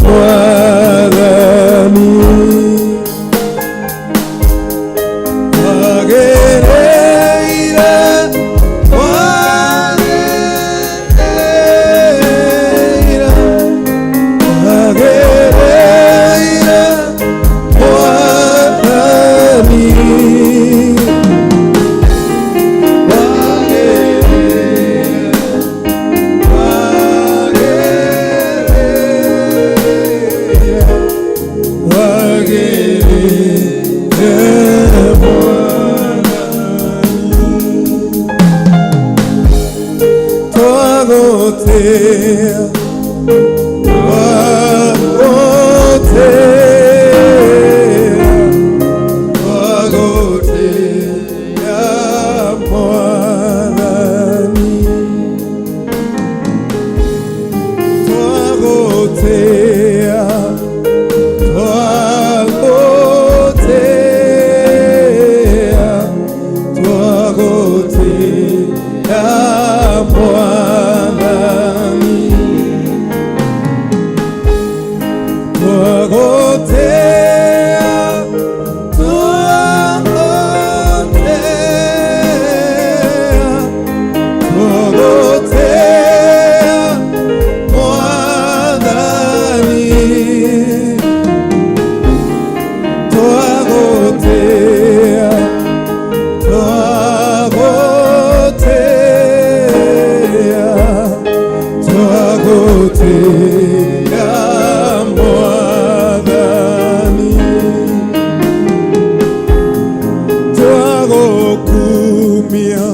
Mwathani. Wagĩrĩire, wagĩrĩire, wagĩrĩire, Mwathani. Wagĩrĩire, wagĩrĩire, wagĩrĩire, Mwathani. Twagũtĩa, twagũtĩa, twagũtĩa, Mwathani. Twagũtĩa, twagũtĩa, twagũtĩa, Mwathani. Twagũtĩa, twagũtĩa, twagũtĩa, Mwathani. Twagũtĩa, twagũtĩa, twagũtĩa, Mwathani. Twagũkumia,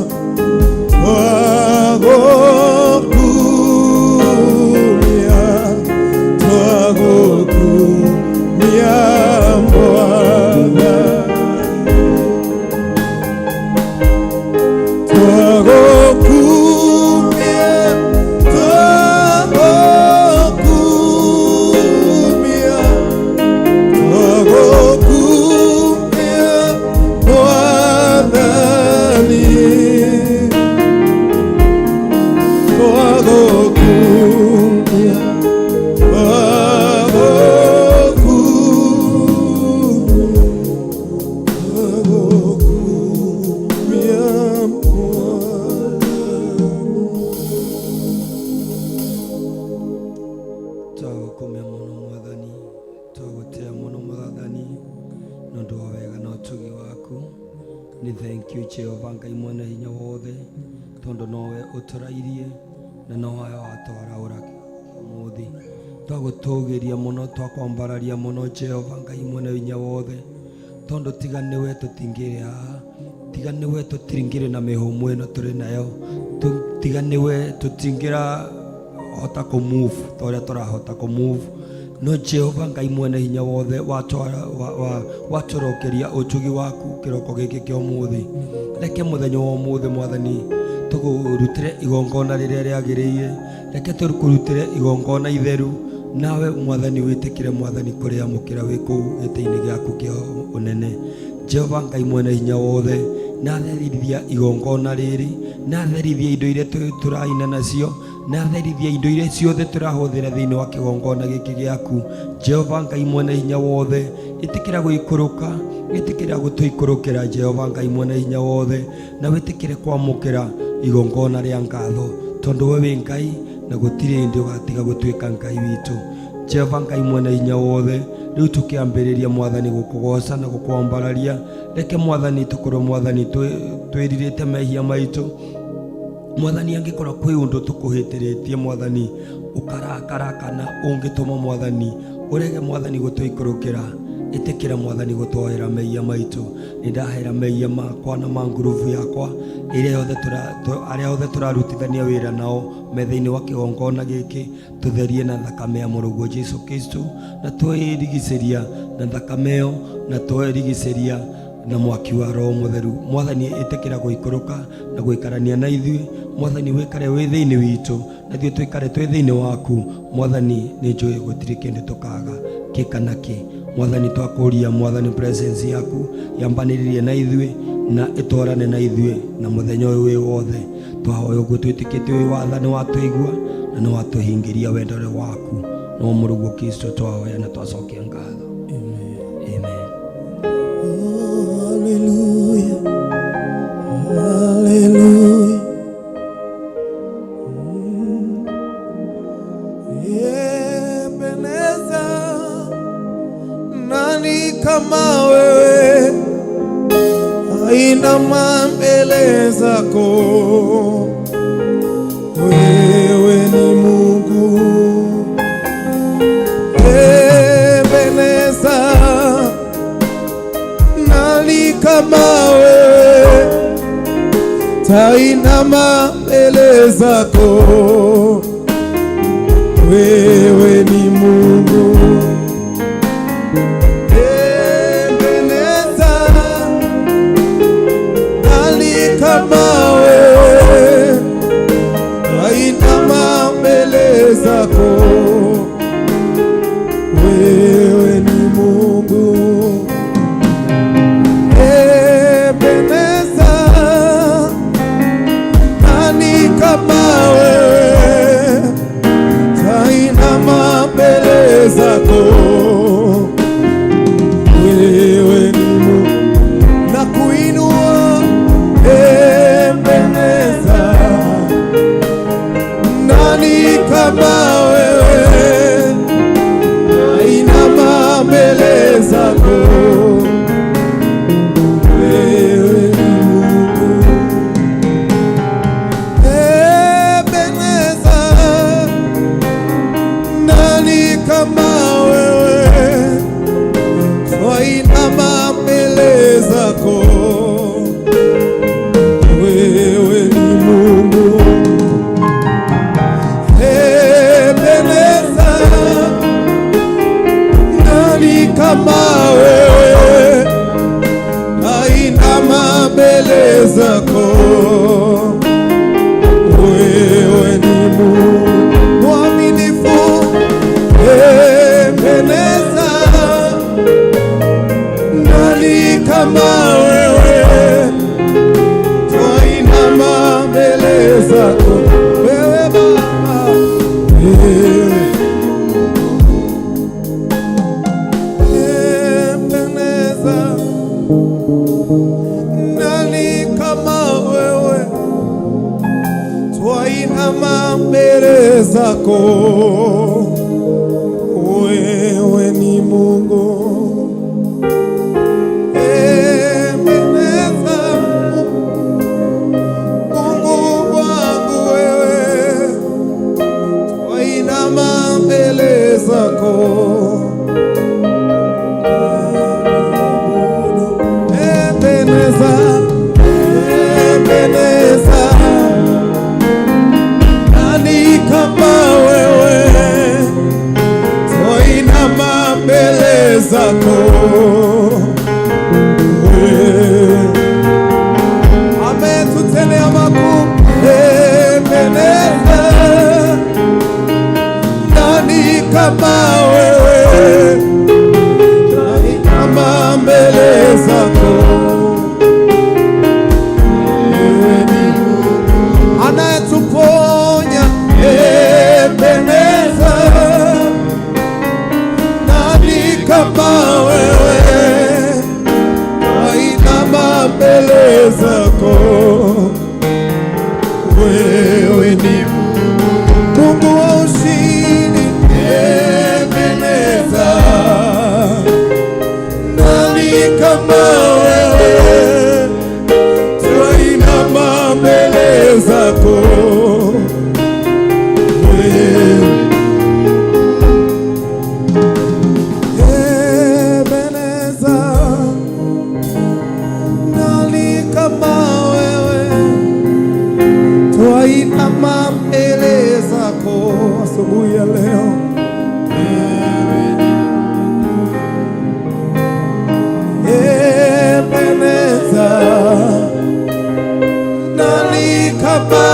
twagũkumia, twagũkumia, Mwathani. Twagũkumia, twagũkumia, twagũkumia, Mwathani. Twagũkumia, twagũkumia, twagũkumia, Mwathani. Twagũkumia mũno, Mwathani, twagũtĩa mũno, Mwathani, nĩ ũndũ wa wega na ũtugi waku. Nĩ thank you, Jehova Ngai mwene hinya wothe, tondũ nowe ũtũrairie na nowe watwaraũra ũmũthĩ. Twagũtũgĩria mũno, twakwambararia mũno, Jehova Ngai mwene hinya wothe, tondũ tiga nĩwe tũtingĩrĩ haha, tiga nĩwe tũtingĩrĩ na mĩhũmũ ĩno tũrĩ nayo, tiga nĩwe tũtingĩra hota kũ move ta ũrĩa tũrahota kũ move. No Jehova Ngai mwene hinya wothe, watwara watũrokeria ũtugi waku kĩroko gĩkĩ kĩa ũmũthĩ. Reke mũthenya wa ũmũthĩ, Mwathani, tũkũrutĩre igongona rĩrĩa rĩagĩrĩire. Reke tũkũrutĩre igongona itheru, nawe Mwathani wĩtĩkĩre, Mwathani, kũrĩamũkĩra wĩ kũu gĩtĩ-inĩ gĩaku kĩa ũnene. Jehova Ngai mwene hinya wothe, natherithia igongona rĩrĩ, natherithia indo iria tũraina nacio, natherithia indo iria ciothe tũrahũthĩra thĩinĩ wa kĩgongona gĩkĩ gĩaku. Jehova Ngai mwene hinya wothe, ĩtĩkĩra gũikũrũka, ĩtĩkĩra gũtũikũrũkĩra, Jehova Ngai mwene hinya wothe, na wĩtĩkĩre kwamũkĩra igongona rĩa ngatho, tondũ we wĩ Ngai na gũtirĩ hĩndĩ ũgatiga gũtuĩka Ngai witũ. Jehova Ngai mwene hinya wothe, rĩu tũkĩambĩrĩria, Mwathani, gũkũgoca na gũkwambararia, reke, Mwathani, tũkorwo, Mwathani, twĩrirĩte mehia maitũ. Mwathani, angĩkorwo kwĩ ũndũ tũkũhĩtĩrĩtie, Mwathani, ũkarakara kana ũngĩtũma, Mwathani, ũrege, Mwathani, gũtũikũrũkĩra, ĩtĩkĩra, Mwathani, gũtwohera mehia maitũ. Nĩ ndahera mehia makwa na ma ngurubu yakwa ĩrĩa yothe arĩa othe tũrarutithania wĩra nao me thĩinĩ wa kĩgongona gĩkĩ. Tũtherie na thakame ya mũrũguo Jesu Kristo, na twĩrigicĩria na thakame ĩyo, na twerigicĩria na mwaki wa Roho Mũtheru. Mwathani, ĩtĩkĩra gũikũrũka na gũikarania na ithuĩ. Mwathani, wĩkare wĩ thĩinĩ witũ na ithuĩ tũikare twĩ thĩinĩ waku. Mwathani, nĩ njũĩ gũtirĩ kĩndũ tũkaga kĩ kana kĩ. Mwathani, twakũria, Mwathani, presence yaku yambanĩrĩrie na ithuĩ na ĩtwarane na ithuĩ na mũthenya ũyũ wĩ wothe. Twahoya ũguo twĩtĩkĩtie wĩ wathani watũigua na nĩ watũhingĩria wendo ũrĩa waku. No mũrũguo Kristo twahoya na twacokia ngatho. Amen. Oh, hallelujah. Hallelujah. Ebeneza, nani kama wewe? Ainama mbele zako. Wewe ni Mungu. Ebeneza, nani kama wewe? Tainama mbele zako. Wewe ni Mungu. Ebeneza, nani kama wewe? Tainama mbele zako. Wewe ni Mungu. Ebeneza, nani kama wewe? Tainama mbele zako. Wewe ni Mungu. Na kuinua Ebeneza, nani kama wewe? Tainama mbele zako. Wewe ni Mungu. Ebeneza, nani kama wewe? Twainama mbele zako. Wewe ni Mungu. Ebeneza, nani kama wewe? Ainama mbele zako. Wewe ni Mungu mwaminifu. Ebeneza, nani kama wewe? Twainama mbele zako. Wewe Baba, wewe Ebeneza, nani kama wewe? Twainama mbele zako. Wewe ni Mungu. Ebeneza, Mungu wangu wewe, twainama mbele zako. Ebeneza, Ebeneza, nani kama wewe? Twainama mbele zako. Wewe ametutendea makuu. Ebeneza, nani kama wewe? Twainama mbele zako. Wewe ni anayetuponya. Ebeneza, nani kama wewe? Twainama mbele zako. Wewe ni Mungu wa ushindi. Ebeneza, nani kama wewe? Twainama mbele zako. Wewe Ebeneza, nani kama wewe? Twainama mbele zako asubuhi ya leo. Wewe ni Ebeneza, nani kama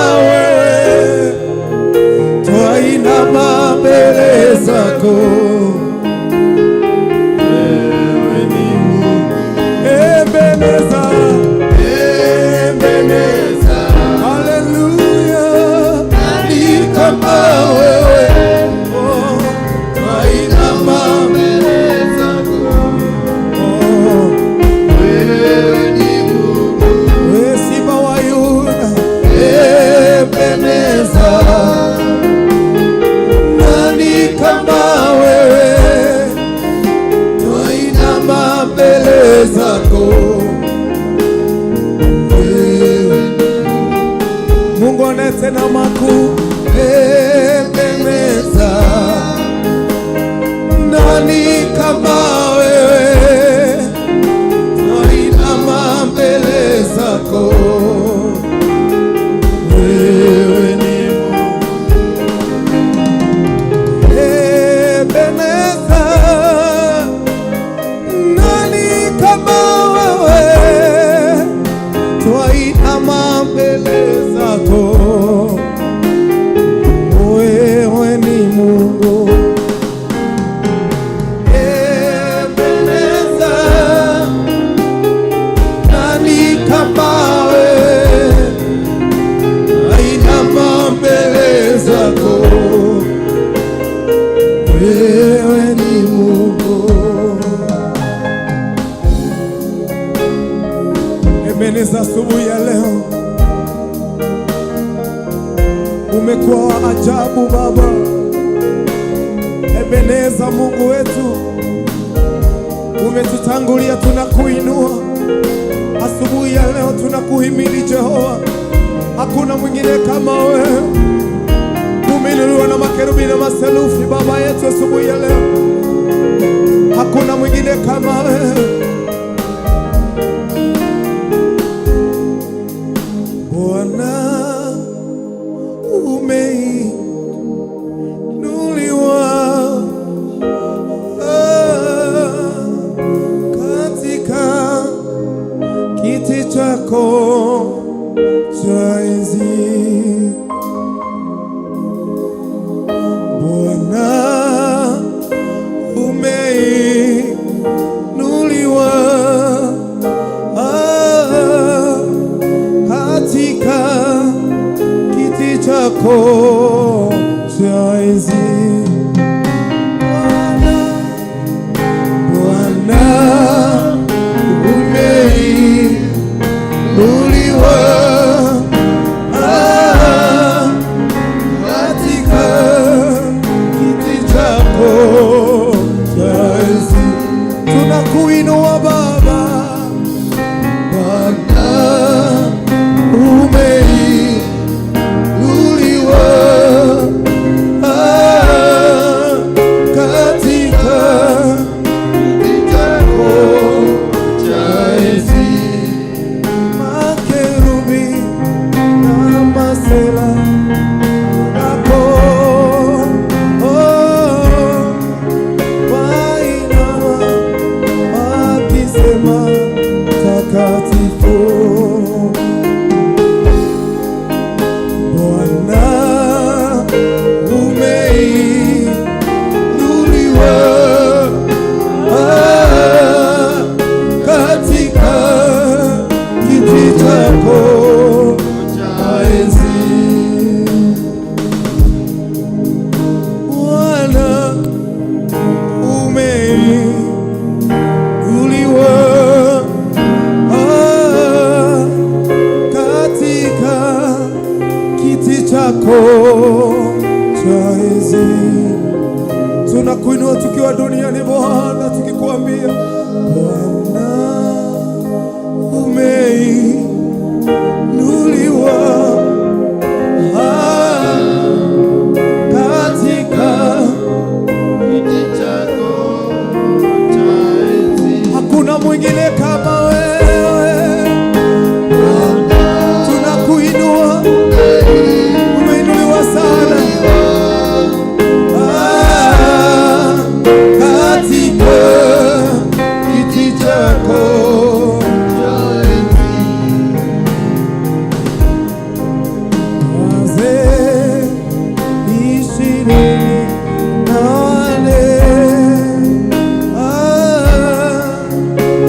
Ebeneza, asubuhi ya leo umekuwa wa ajabu Baba. Ebeneza, Mungu wetu, umetutangulia, tunakuinua asubuhi ya leo, tunakuhimidi Jehova. Hakuna mwingine kama wewe. Umeinuliwa na makerubi na maserufi, Baba yetu, asubuhi ya leo hakuna mwingine kama wewe. Bwana, umeinuliwa katika kiti chako cha enzi. Bwana, umeinuliwa katika kiti chako cha enzi. Bwana, Bwana, umeinuliwa katika kiti chako cha enzi. Tunakuinua Baba. Bwana, umeinuliwa katika kiti chako cha enzi. Makerubi na maserafi hapo, oh, wainama wakisema takatifu. Bwana, umeinuliwa katika kiti chako cha enzi. Bwana, umeinuliwa katika kiti chako cha enzi. Tunakuinua tukiwa duniani Bwana, tukikuambia Bwana, umeinuliwa katika Kiti chako cha enzi. Hakuna mwingine kama wewe. Tunakuinua, umeinuliwa sana katika kiti chako Cha enzi. Wazee 24,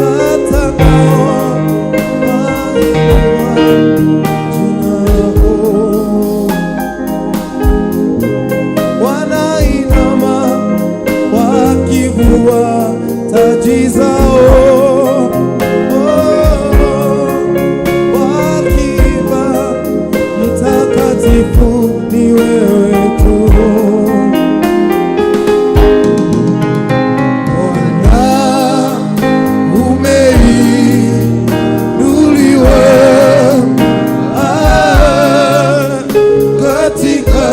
hata nao wainua jina lako, wanainama wakivua taji zao, oh, wakiimba mtakatifu ni wewe tu. Bwana, umeinuliwa katika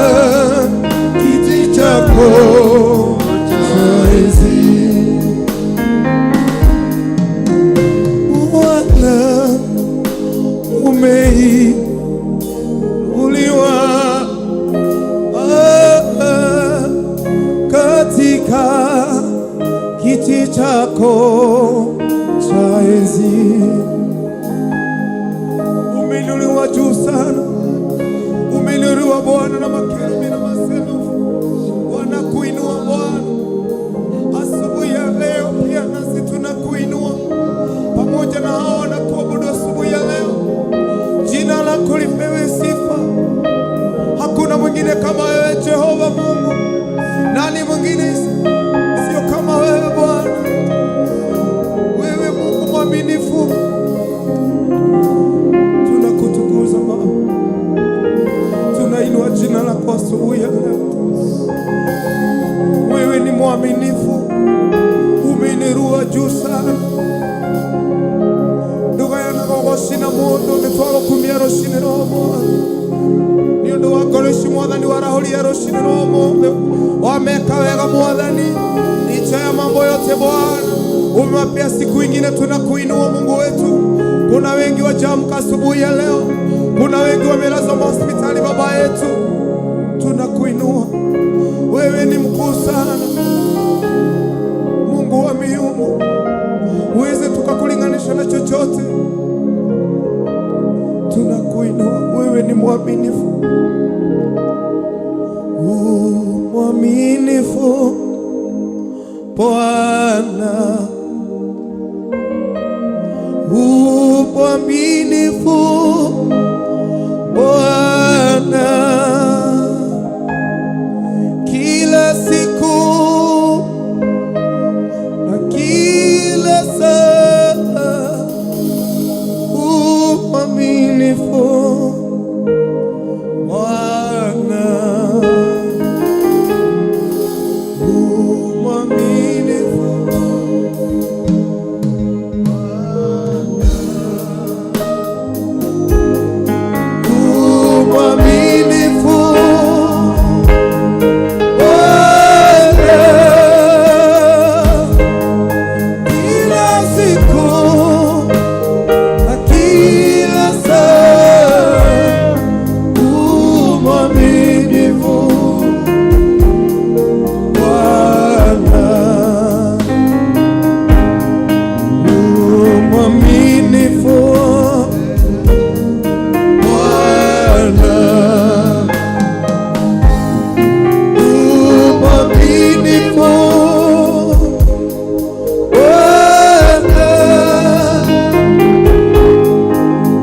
kiti chako cha enzi. Bwana, umeinuliwa katika kiti chako cha enzi. Umeinuliwa juu sana, umeinuliwa Bwana na makerubi na maserufi wanakuinua Bwana. Asubuhi ya leo pia nasi tunakuinua pamoja na hao wanakuabudu asubuhi ya leo. Jina lako lipewe sifa. Hakuna mwingine kama wewe Jehova Mungu. Nani mwingine sio kama wewe Bwana? Wewe Mungu mwaminifu. Wa ngoro ici Mwathani warahũria rũcinĩ rwa ũmũthĩ, wameka wega Mwathani, licha ya mambo yote Bwana umewapea siku ingine, tunakuinua Mungu wetu. Kuna wengi wajaamka asubuhi ya leo, kuna wengi wamelazwa mahospitali, Baba yetu, tunakuinua. Wewe ni mkuu sana, Mungu wa miungu, huwezi tukakulinganisha na chochote. Tunakuinua, wewe ni mwaminifu, mwaminifu Bwana, mwaminifu Bwana, kila siku na kila saa, mwaminifu Bwana, mwaminifu. Mwaminifu Bwana, kila siku na kila saa, mwaminifu Bwana, mwaminifu Bwana, mwaminifu Bwana,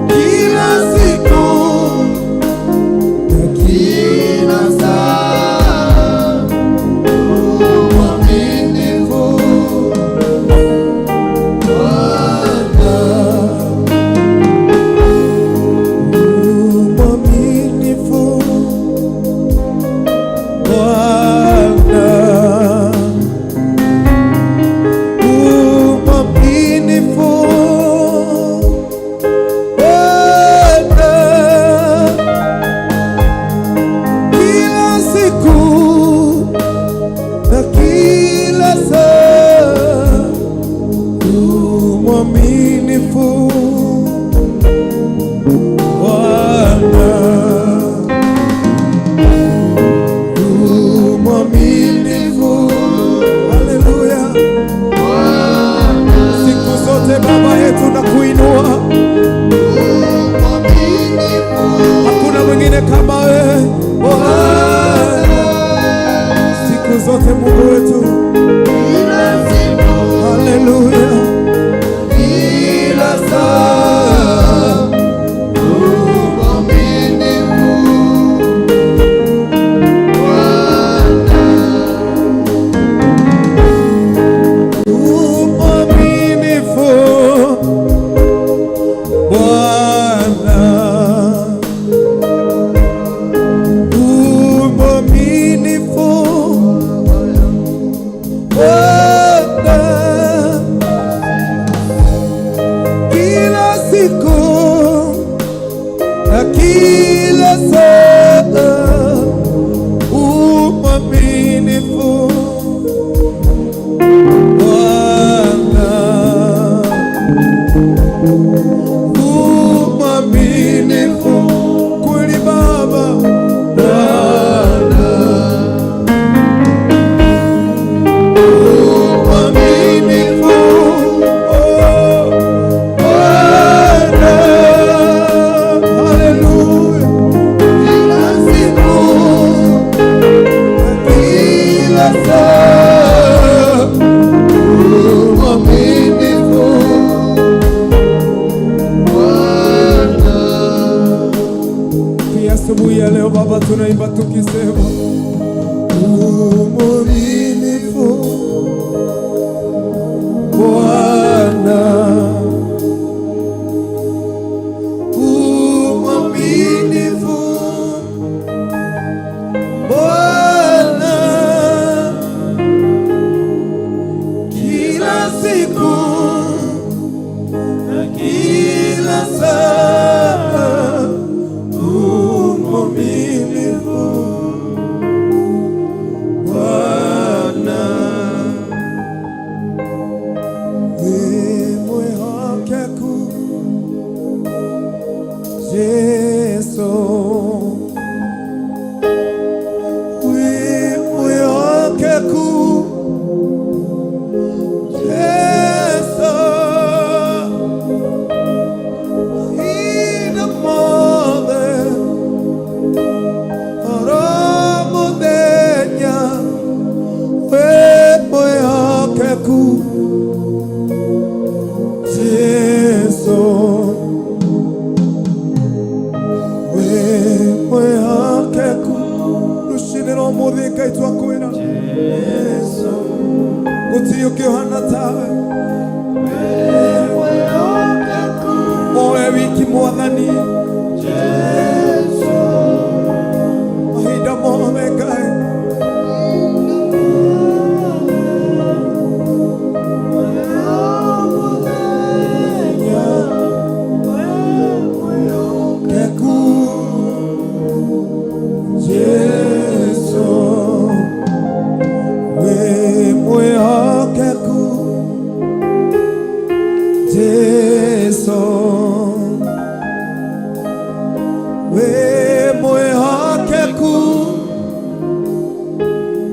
kila siku na kila saa, mwaminifu Bwana, mwaminifu Bwana, mwaminifu Bwana, kila siku na kila saa, mwaminifu Bwana, mwaminifu. Haleluya. Siku zote Baba yetu na kuinua, hakuna mwingine kama wewe Bwana. Siku zote Mungu wetu, haleluya, kila saa. Mwaminifu Bwana. Mwaminifu Bwana, mwaminifu Bwana, kila siku na kila saa, mwaminifu Bwana, mwaminifu kweli Baba, Bwana, mwaminifu, oh, Bwana, haleluya, kila siku na kila saa, Mwaminifu Bwana. Pia asubuhi ya leo Baba, tunaimba tukisema mwaminifu Bwana, mwaminifu Bwana, kila siku na kila saa, mwaminifu. Jesu wĩ mwĩhokeku. Rũcinĩ rwa ũmũthĩ, Ngai, twakwĩra gũtirĩ ũngĩ ũhana tawe, owe wiki Mwathani, mahinda mothe, Ngai. Keku Jesu, wĩ mwĩhokeku. Jesu, wĩ mwĩhokeku.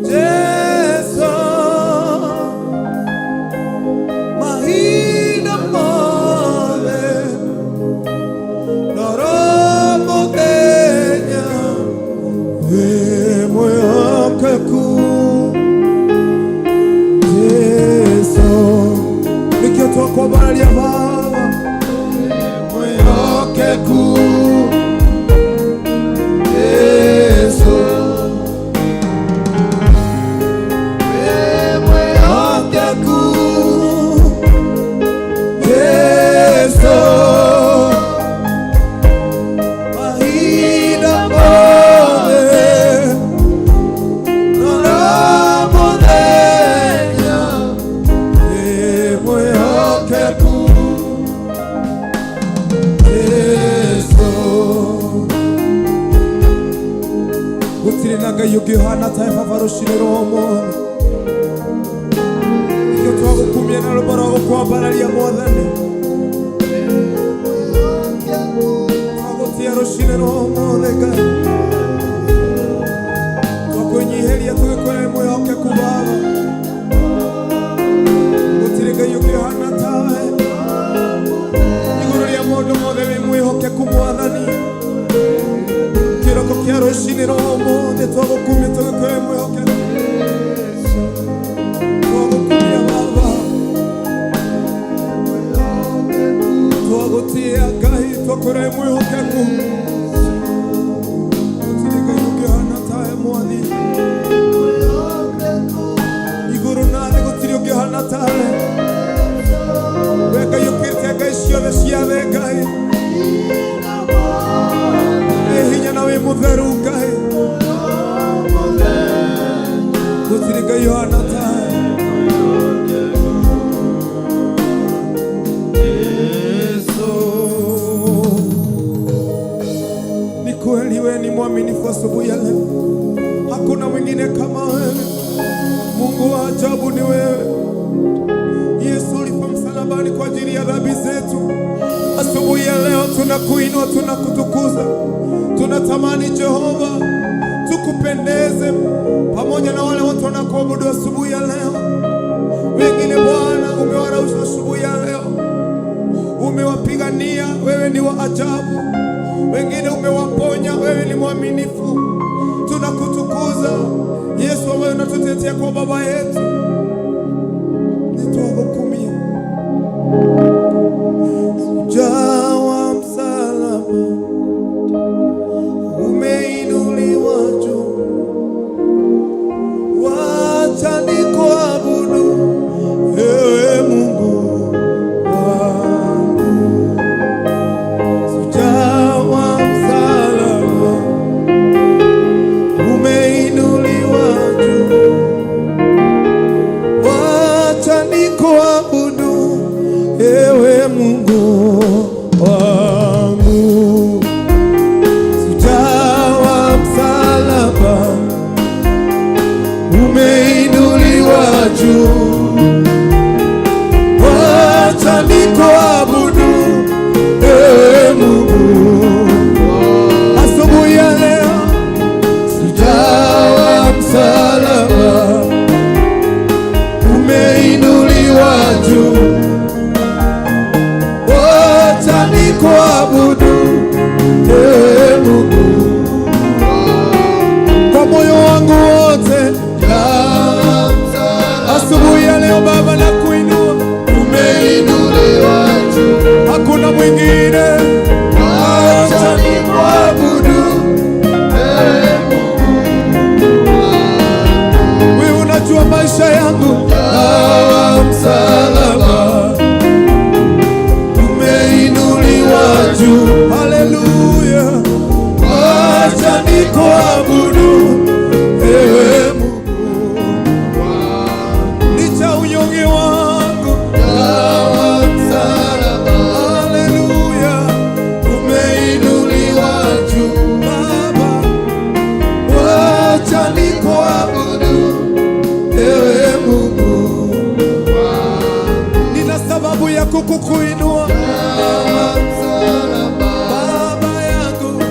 Jesu, mahinda mothe, noro mũthenya, wĩ mwĩhokeku. Jesu, nĩkĩo twakwambararia, Baba, mwĩhokeku. Jesu, mwĩhokeku. Jesu, mahinda mothe, noro mũthenya, wĩ mwĩhokeku. Jesu, gũtirĩ na Ngai ũngĩ ũhana tawe, Baba. Rũcinĩ rwa ũmũthĩ nĩkĩo twagũkumia na rũmba rwa gũkwambararia, Mwathani. Twagũtia rũcinĩ rwa ũmũthĩ, Ngai, twakwĩnyihĩria tũgĩkwĩra wĩ mwĩhokeku, Baba. Gũtirĩ Ngai ũngĩ ũhana tawe igũrũ rĩa maũndũ mothe, wĩ mwĩhokeku, Mwathani. Kĩroko kĩa rũcinĩ rwa ũmũthĩ twagũkumia tũgĩkwĩra wĩ mwĩhokeku. Twagũkumia, Baba, twagũtia, Ngai, twakwĩra wĩ mwĩhokeku. Gũtirĩ Ngai ũngĩ ũhana tawe, Mwathi, igũrũ na thĩ, gũtirĩ ũngĩ ũhana tawe. We Ngai ũkĩrĩte ngai ciothe cia thĩ, Ngai wĩ hinya na wĩ mũtheru, Ngai, gũtirĩ Ngai ũhana tawe. Yesu. Ni kweli wewe ni mwaminifu asubuhi ya leo, hakuna mwingine kama wewe. Mungu wa ajabu ni wewe. Yesu, ulifa msalabani kwa ajili ya dhambi zetu. Asubuhi ya leo tunakuinua, tunakutukuza, tunatamani, Jehova, tukupendeze pamoja na wale watu wanakuabudu asubuhi ya leo. Wengine, Bwana, umewarausha asubuhi ya leo, umewapigania, wewe ni wa ajabu. Wengine umewaponya, wewe ni mwaminifu. Tunakutukuza, Yesu, ambaye unatutetea kwa Baba yetu. Nitwagukumia, shujaa wa msalaba, umeinuliwa juu, wacha nikuabudu, ewe Mungu wangu. Shujaa wa msalaba, umeinuliwa juu, wacha nikuabudu, ewe Mungu wangu. Shujaa wa msalaba, umeinuliwa juu, wacha nikuabudu, ewe Mungu. Asubuhi ya leo, shujaa wa msalaba, umeinuliwa juu, wacha nikuabudu, ewe Mungu, kwa moyo wangu wote. Asubuhi ya leo, Baba, nakuinua. ya kukukuinua Baba yangu,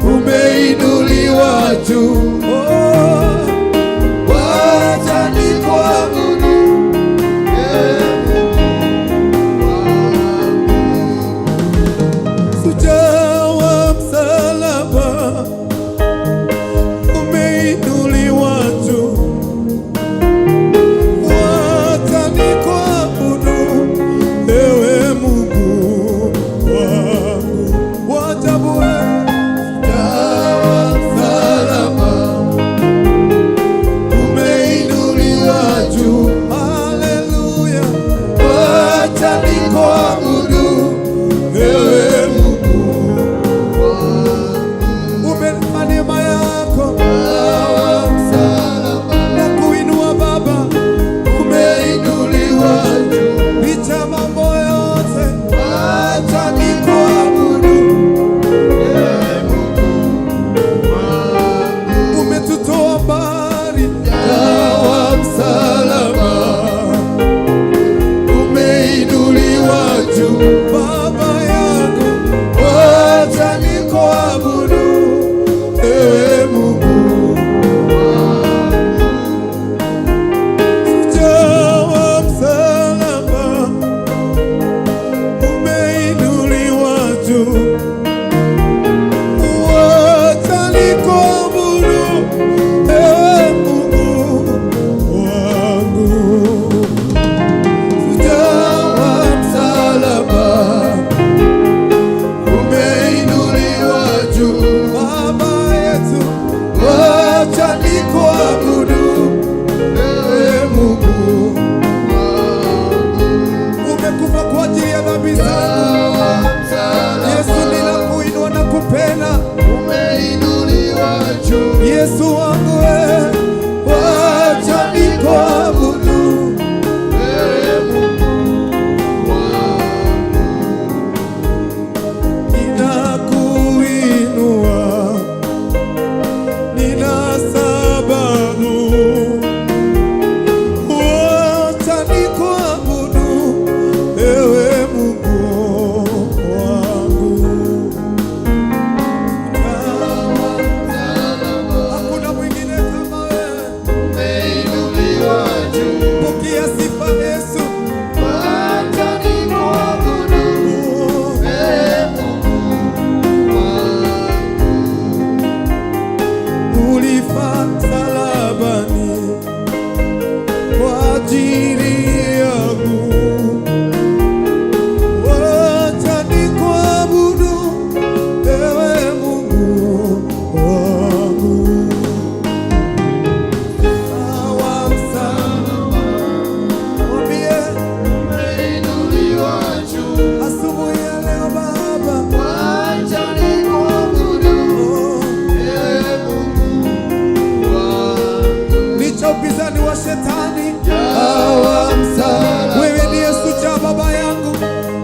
Umeinuliwa juu, oh, wacha nikuabudu, shujaa wa msalaba, umeinuliwa juu, wacha nikuabudu, ewe Mungu wangu, wa ajabu wewe. Shujaa wa msalaba, umeinuliwa juu, Haleluya, wacha nikuabudu, ewe Mungu umenipa neema yako wa msalaba, na kuinua Baba, umeinuliwa juu, licha mambo yote, wacha nikuabudu, ewe Mungu wangu. umetutoa mbali Wa msalaba, umeinuliwa juu, Baba yangu, wacha nikuabudu, ewe Mungu. shujaa wa msalaba, umeinuliwa juu, wacha nikuabudu, ewe Mungu wangu. Shujaa wa msalaba, umeinuliwa juu, Baba yetu, wacha nikuabudu, ewe Mungu. umekufa kwa ajili ya dhambi zangu. Wa msalaba, Yesu, ninakuinua na kupenda umeinuliwa juu, Yesu wangu wewe, wacha nikuabudu, ewe Mungu wangu. Ninakuinua, nina sababu, wacha nikuabudu, ewe Mungu wangu. Hakuna mwingine kama wewe. Umeinuliwa juu, Pokea sifa Yesu. wacha nikuabudu, ewe Mungu wangu. Ulifa msalabani kwa ajili yangu, wacha nikuabudu ewe Mungu wangu. Wa msalaba, mwambie Umeinuliwa juu, asubuhi ya leo Baba, wacha nikuabudu, oh, ewe Mungu wangu. licha upinzani wa shetani, Wa msalaba, wewe ndiye shujaa baba yangu.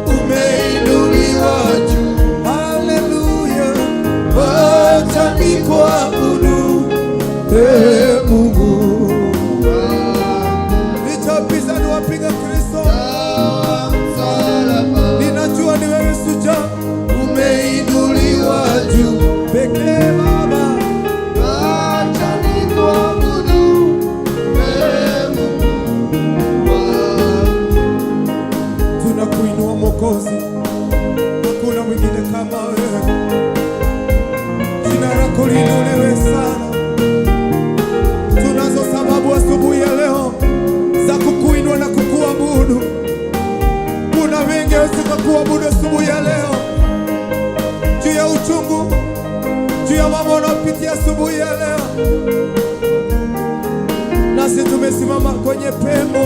umeinuliwa juu, Haleluya, wacha nikuabudu, ewe Mungu wangu. licha upinzani wapinga Kristo, Wa msalaba, ninajua ni wewe shujaa umeinuliwa juu, pekee Baba. wacha nikuabudu, ewe Mungu wangu. Tunakuinua Mwokozi, hakuna mwingine kama wewe. Jina lako liinuliwe sana. Tunazo sababu asubuhi ya leo za kukuinua na kukuabudu. Kuna wengi hawezi kukuabudu asubuhi ya leo juu ya uchungu, juu ya mambo wanaopitia asubuhi ya leo, nasi tumesimama kwenye pengo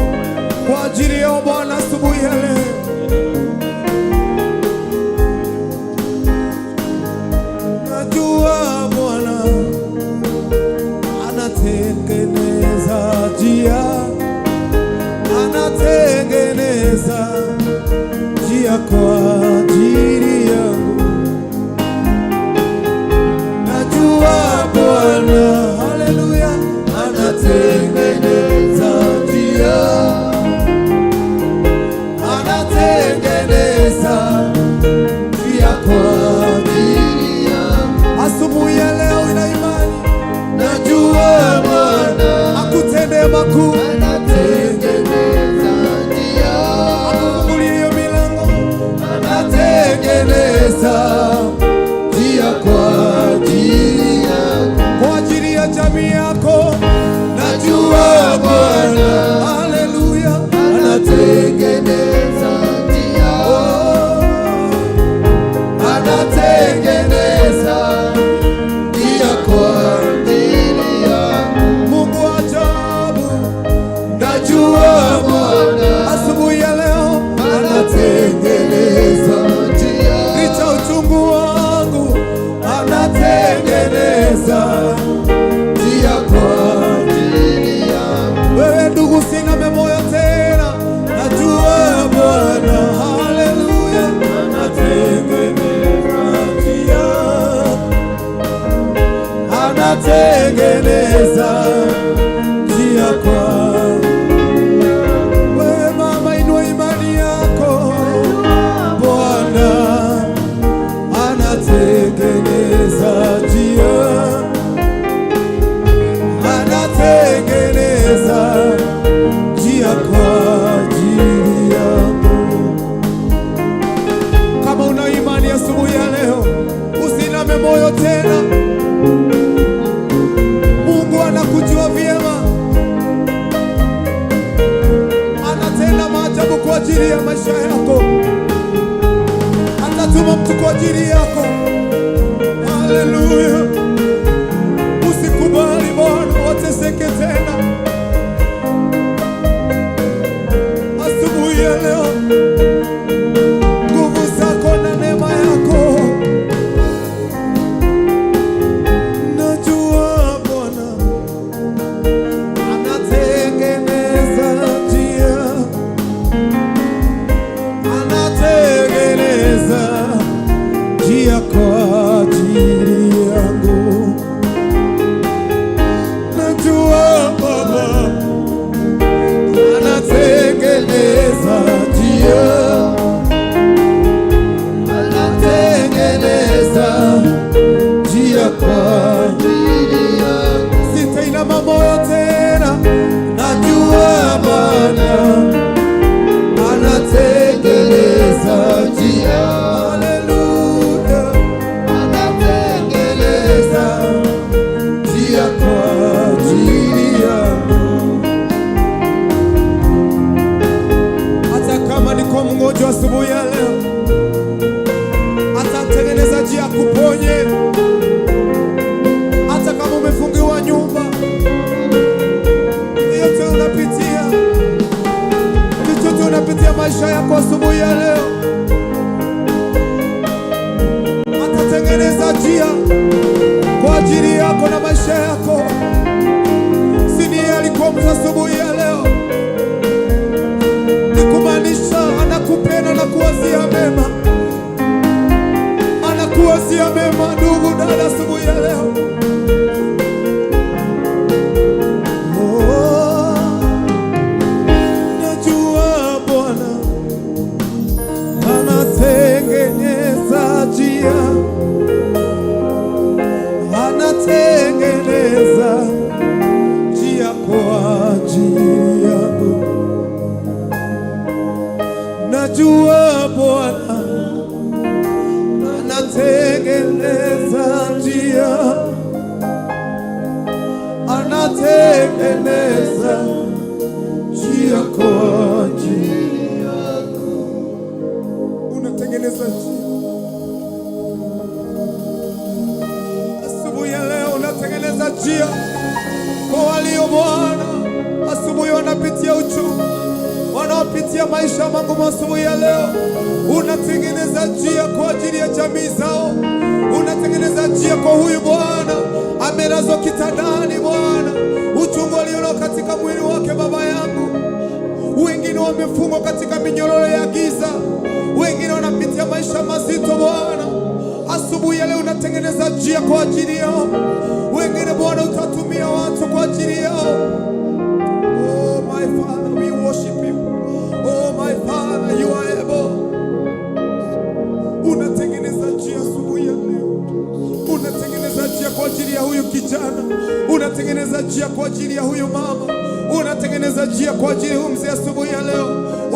kwa ajili yao Bwana asubuhi ya leo. Najua Bwana anatengeneza njia, anatengeneza njia kwa ajili yangu. Najua Bwana, haleluya, anatengeneza njia, anatengeneza Anatengeneza njia kwa wewe. Mama, inua imani yako, Bwana anatengeneza njia, anatengeneza njia kwa ajili yako. Kama una imani asubuhi ya leo, usiname moyo tena. Mungu anakujua vyema, anatenda maajabu kwa ajili ya maisha yako, atatuma mtu kwa ajili yako. Haleluya! Usikubali Bwana wateseke tena. Asubuhi ya leo, nguvu zako na neema yako, najua Bwana anatengeneza njia, anatengeneza njia kwa ajili yangu. Najua Baba anatengeneza njia, anatengeneza njia kwa Ajili yangu. Sitainama moyo tena, najua Bwana anatengeneza njia. Haleluya, Anatengeneza njia kwa ajili yangu. Hata kama niko mgonjwa asubuhi ya leo, atatengeneza njia kuponye. Hata kama umefungiwa nyumba, yote unapitia, chochote unapitia maisha yako asubuhi ya leo, atatengeneza njia kwa ajili yako na maisha yako. Si ni yeye alikuwa mtu asubuhi ya leo, ni kumaanisha anakupenda na kuwazia mema, anakuwazia mema, ndugu dada, asubuhi ya leo. Oh, najua Bwana anatengeneza njia, anatengeneza njia kwa ajili yangu. Najua Bwana anatengeneza njia, anatengeneza njia kwa ajili yako. Unatengeneza njia asubuhi ya leo, unatengeneza njia kwa walio Bwana asubuhi wanapitia uchungu, wanaopitia maisha magumu asubuhi ya leo, unatengeneza njia kwa ajili ya jamii zao, unatengeneza njia kwa huyu Bwana amelazwa kitandani, Bwana uchungu alionao katika mwili wake, Baba yangu. Wengine wamefungwa katika minyororo ya giza, wengine wanapitia maisha mazito Bwana. Asubuhi ya leo unatengeneza njia kwa ajili yao. Wengine Bwana utatumia watu kwa ajili yao. Oh my Father, we worship you. Oh my Father, you are able. Unatengeneza njia asubuhi ya leo, unatengeneza njia kwa ajili ya huyu kijana, unatengeneza njia kwa ajili ya huyu mama, unatengeneza njia kwa ajili ya huyu mzee asubuhi ya leo.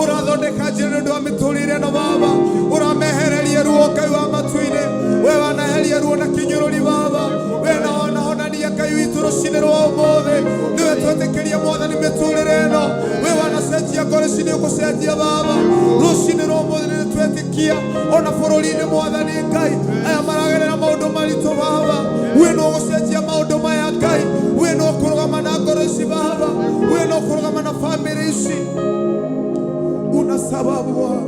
Urathondeka njĩra nĩ ũndũ wa mĩtũrĩre ĩno Baba, ũramehereria ruo Ngai wa matu-inĩ, we wanaheria ruo na kĩnyũrũri Baba, we na wanahonania Ngai witũ rũcinĩ rwa ũmũthĩ, nĩwe twetĩkĩria Mwathani mĩtũrĩre ĩno, we wanacenjia ngoro ici nĩ ũgũcenjia Baba, rũcinĩ rwa ũmũthĩ nĩ twetĩkia ona bũrũri-inĩ Mwathani Ngai aya maragerera maũndũ maritũ Baba, we no ũgũcenjia maũndũ maya Ngai, we no ũkũrũgama na ngoro ici Baba, we no ũkũrũgama na famĩlĩ ici. Una sababu Bwana,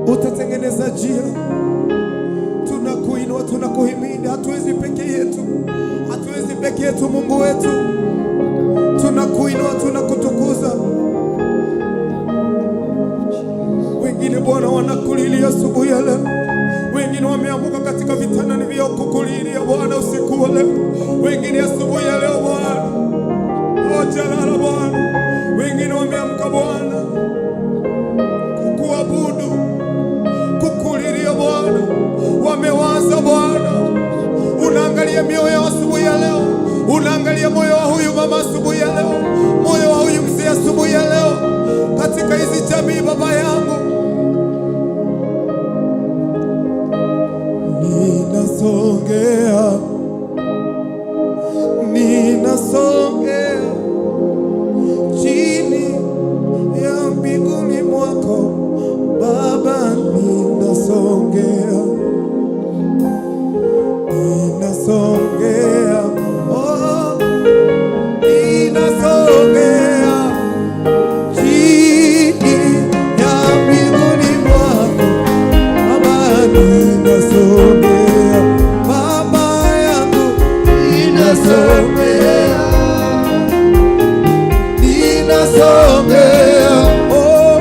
utatengeneza njia. Tunakuinua, tunakuhimidi. Hatuwezi peke yetu, hatuwezi peke yetu, Mungu wetu, tunakuinua, tunakutukuza. Wengine Bwana wanakulilia asubuhi ya leo, wengine wameanguka katika vitandani vyao kukulilia Bwana usiku wa leo. Wengine asubuhi ya leo Bwana hawajalala Bwana, wengine wameamka Bwana kukuabudu, kukulilia Bwana, wamewaza Bwana. Unaangalia mioyo ya asubuhi ya leo, unaangalia moyo wa huyu mama asubuhi ya leo, moyo wa huyu mzee asubuhi ya leo, katika hizi jamii Baba yangu. Ninasongea, ninasongea chini ya mbinguni mwako Baba, ninasongea, ninasongea, oh, ninasongea chini ya mbinguni mwako Baba, ninasongea, Baba yangu, ninasongea, ninasongea, oh,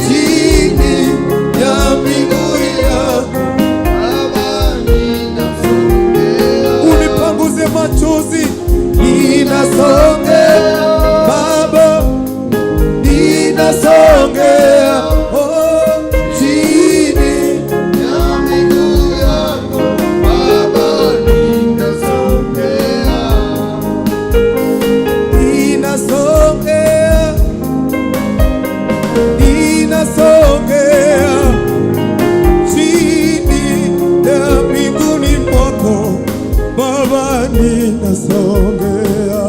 chini ya miguu yako, unipanguze machozi. Ninasongea Baba, ninasongea, oh, chini Ya miguu yako Baba, ninasongea. Ninasongea, ninasongea chini ya miguuni mwako Baba, ninasongea,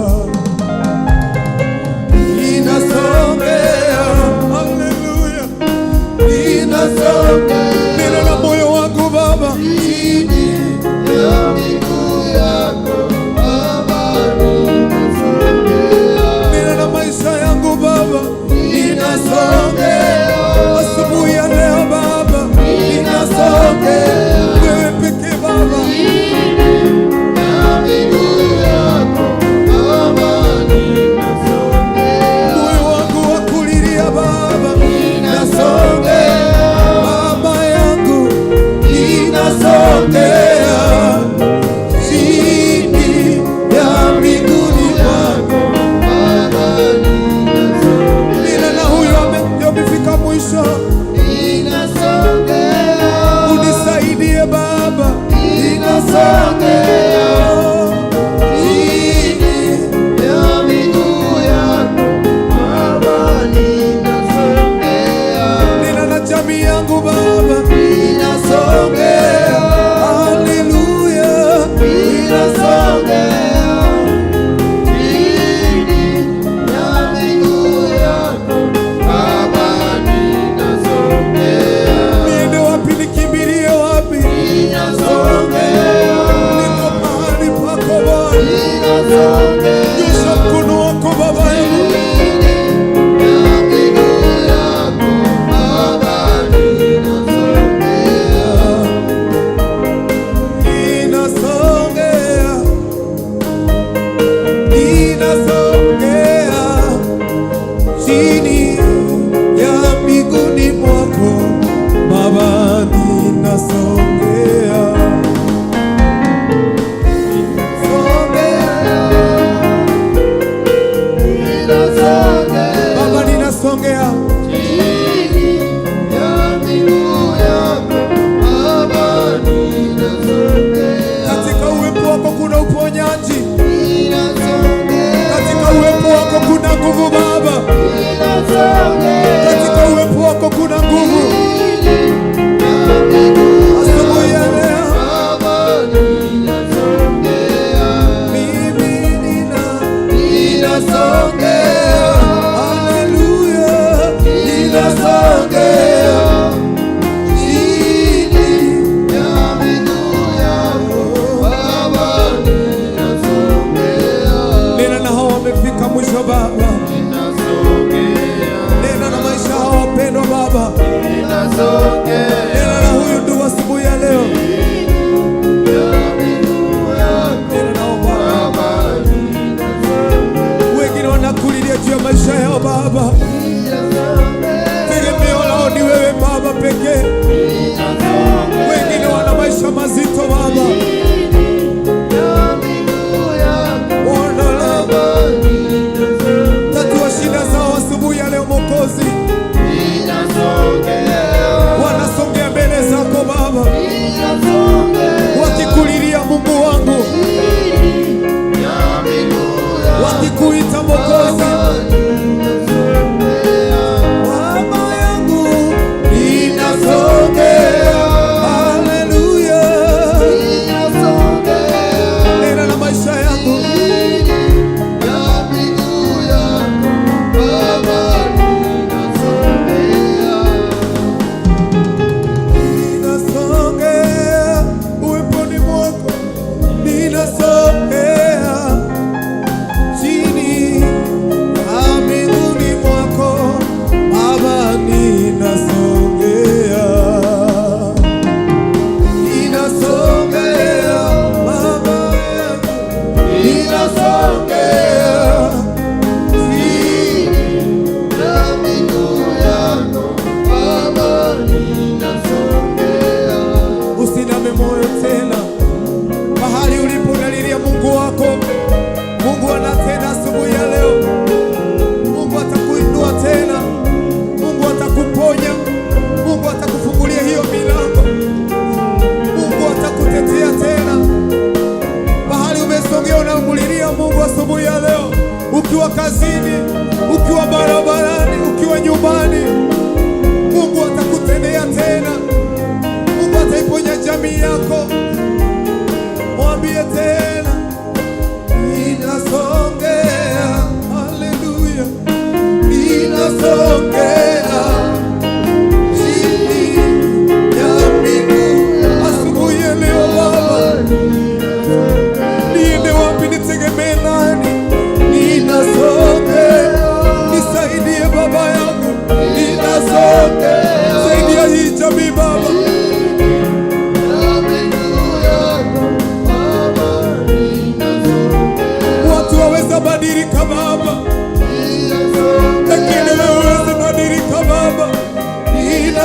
ninasongea, haleluya, ninasongea, nina na moyo wangu Baba, Chini ya miguu yako Baba, ninasongea. nina na maisha yangu Baba, ninasongea asubuhi ya leo Baba, ninasongea wewe pekee Baba. Ya miguu yako Baba, ninasongea. Moyo wangu wa kulilia Baba, ninasongea Baba yangu, ninasongea chini ya miguuni mwako. Baba, ninasongea. Nina na huyu amefika mwisho, Ninasongea. unisaidie Baba, Ninasongea. Chini Ya miguu yako Baba, ninasongea. nina na jamii yangu Baba, Ninasongea. haleluya, Ninasongea. Chini ya miguu yako Baba, ninasongea. Niende wapi? Nikimbilie wapi? Ninasongea. Niko mahali pako Bwana, Ninasongea. nyosha mkono wako Baba yangu. Chini ya miguu yako Baba, ninasongea. Ninasongea, ninasongea chini ya miguuni mwako Baba, ninasongea, songea Ninasongea. Baba, ninasongea Chini ya miguu yako Baba, ninasongea. katika uwepo wako kuna uponyaji, Ninasongea. katika uwepo wako kuna nguvu Baba, Ninasongea. katika uwepo wako kuna nguvu. Chini ya miguu Asubuhi ya leo Baba, ninasongea. mimi Ninasongea. haleluya, ninasongea Chini ya miguu yako Baba, ninasongea. Nena na hao wamefika mwisho Baba, Ninasongea. nena na maisha hao wapendwa Baba, Ninasongea. nena na huyu ndugu asubuhi ya leo, Ya miguu yako nena nao Baba. Baba, ninasongea. Wengine wanakulilia juu ya maisha yao Baba, Ninasongea. tegemeo lao ni wewe Baba pekee. Ninasongea. Wengine wana maisha mazito Baba, Ya miguu yako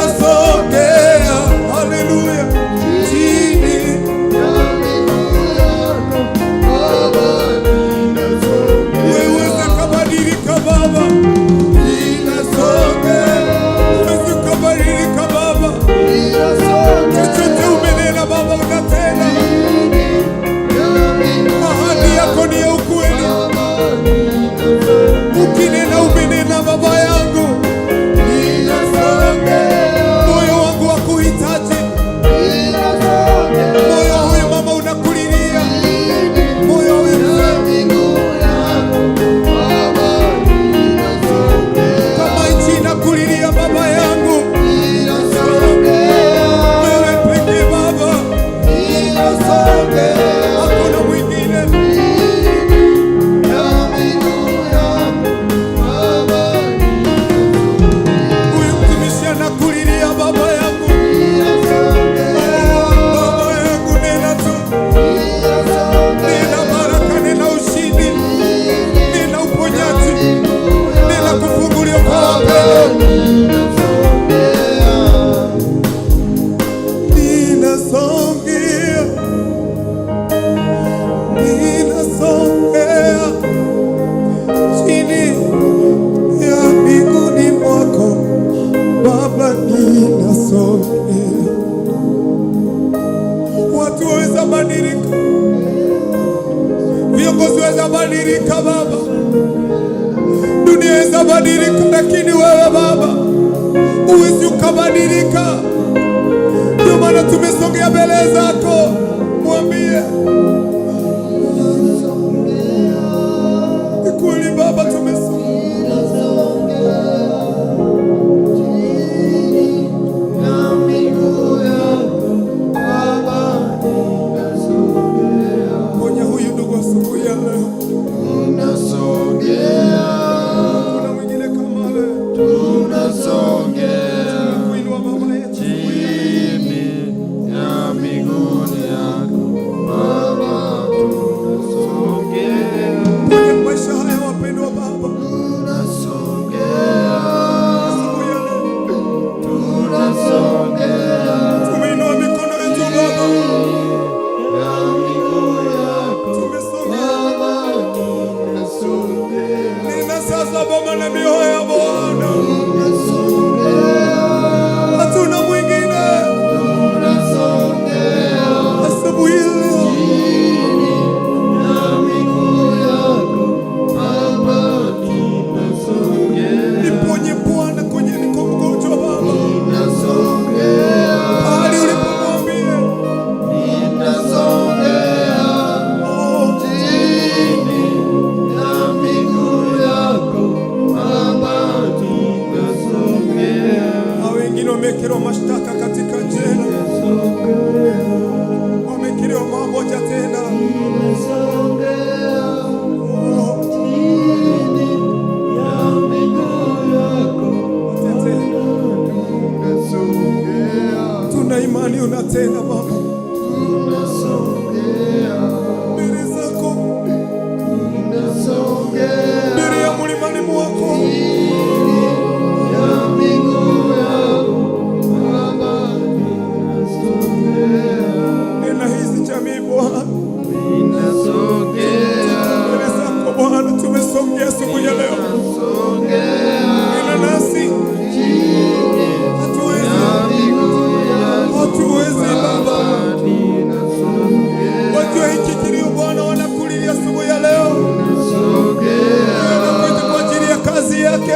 Ninasogea, haleluya, chini ya miguu yako Baba, ninasogea. Wewe ukabadilika Baba, Ninasogea, huwezi ukabadilika Baba, ninasogea. chochote umenena Baba unatenda. Chini ya miguu Ahadi yako ni ya ukweli, Baba, ninasogea. ukinena umenena Baba yangu, Ninasogea, moyo wangu wakuhitaji, ninasogea. moyo wa huyu mama unakulilia, Chini moyo wa huyu ya mzee miguu yako Baba, ninasogea. kama nchi inakulilia Baba yangu, Ninasogea, wewe pekee Baba, ninasogea. hakuna mwingine. Chini ya miguu yako Baba, Huyu mtumishi anakulilia Baba yangu, ninasogea. Baba yangu, nena tu, nena baraka, nena ushindi, nena uponyaji, nena kufunguliwa kwa wapendwa. Ninasongea, ninasongea chini ya miguuni mwako Baba, ninasongea. Watu waweza badilika, viongozi waweza badilika Baba, dunia waweza badilika, lakini wewe Baba huwezi ukabadilika. Ndio maana tumesongea mbele zako, mwambie ni kweli Baba, tumesongea. Ponya huyu ndugu asubuhi ya leo, kuna mwingine kama leo. Tunakuinua Baba yetu asubuhi ya leo. Ponya maisha haya wapendwa Baba, asubuhi ya leo tumeinua mikono yetu Baba, tumesongea. Nena sasa Baba na mioyo ya Bwana, hatuna mwingine asubuhi ya leo. Niponye Bwana kwenye niko mgonjwa Baba, pahali ulipomwambie oh, na wengine wamewekelewa mashtaka katika jela, wamekiriwa mambo tena. Oh, watetee. Tuna imani unatenda Baba, mbele zako, mbele ya mlimani mwako nena hizi jamii Bwana, mbele zako Bwana tumesongea siku ya leo, nena nasi, hatuwezi, hatuwezi Baba, wajua hiki kilio Bwana wanakulilia siku ya leo, anakuita kwa ajili ya kazi yake,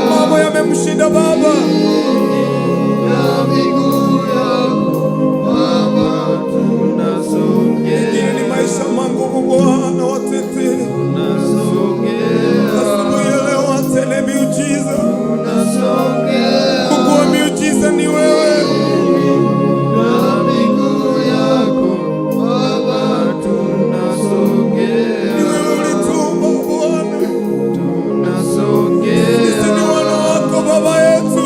mambo yamemshinda Baba, ingine ni maisha magumu Bwana, watetee asubuhi ya leo, watende miujiza. Mungu wa miujiza ni wewe. Ni wewe ulituumba Bwana, sisi ni wana wako Baba yetu.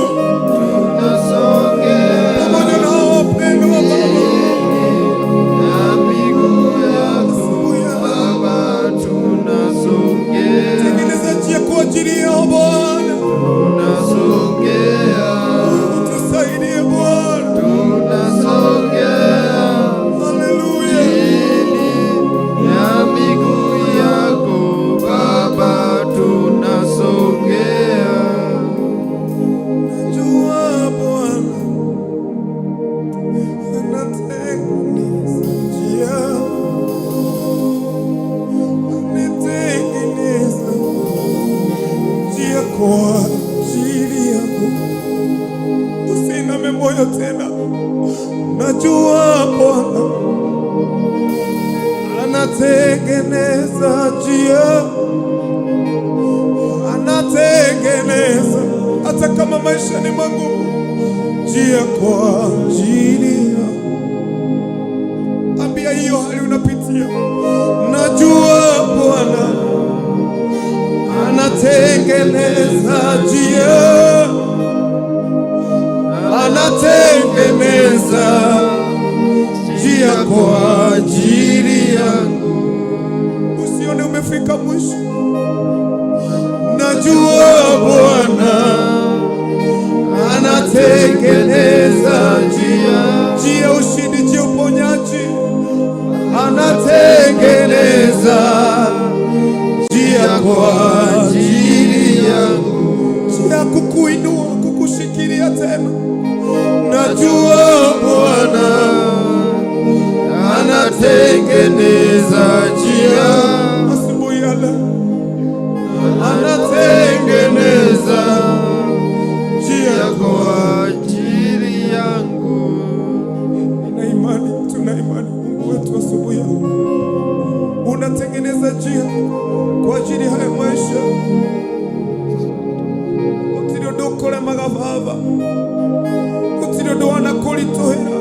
Najua maisha ni magumu, njia kwa ajili ya. Ambia hiyo hali unapitia, najua Bwana anatengeneza njia, anatengeneza njia kwa ajili yangu. Usione umefika mwisho, najua Bwana anatengeneza njia, njia ya ushindi, njia ya uponyaji, anatengeneza njia kwa ajili yangu, njia ya kukuinua, kukushikilia tena. Najua Bwana Anatengeneza njia, asubuhi ya leo anatengeneza njia kwa ajili yangu. Nina imani, tuna imani Mungu wetu asubuhi ya leo unatengeneza njia kwa ajili haya maisha. Gũtirĩ ũndũ ũkũremaga Baba, gũtirĩ ũndũ wanakũritũhĩra.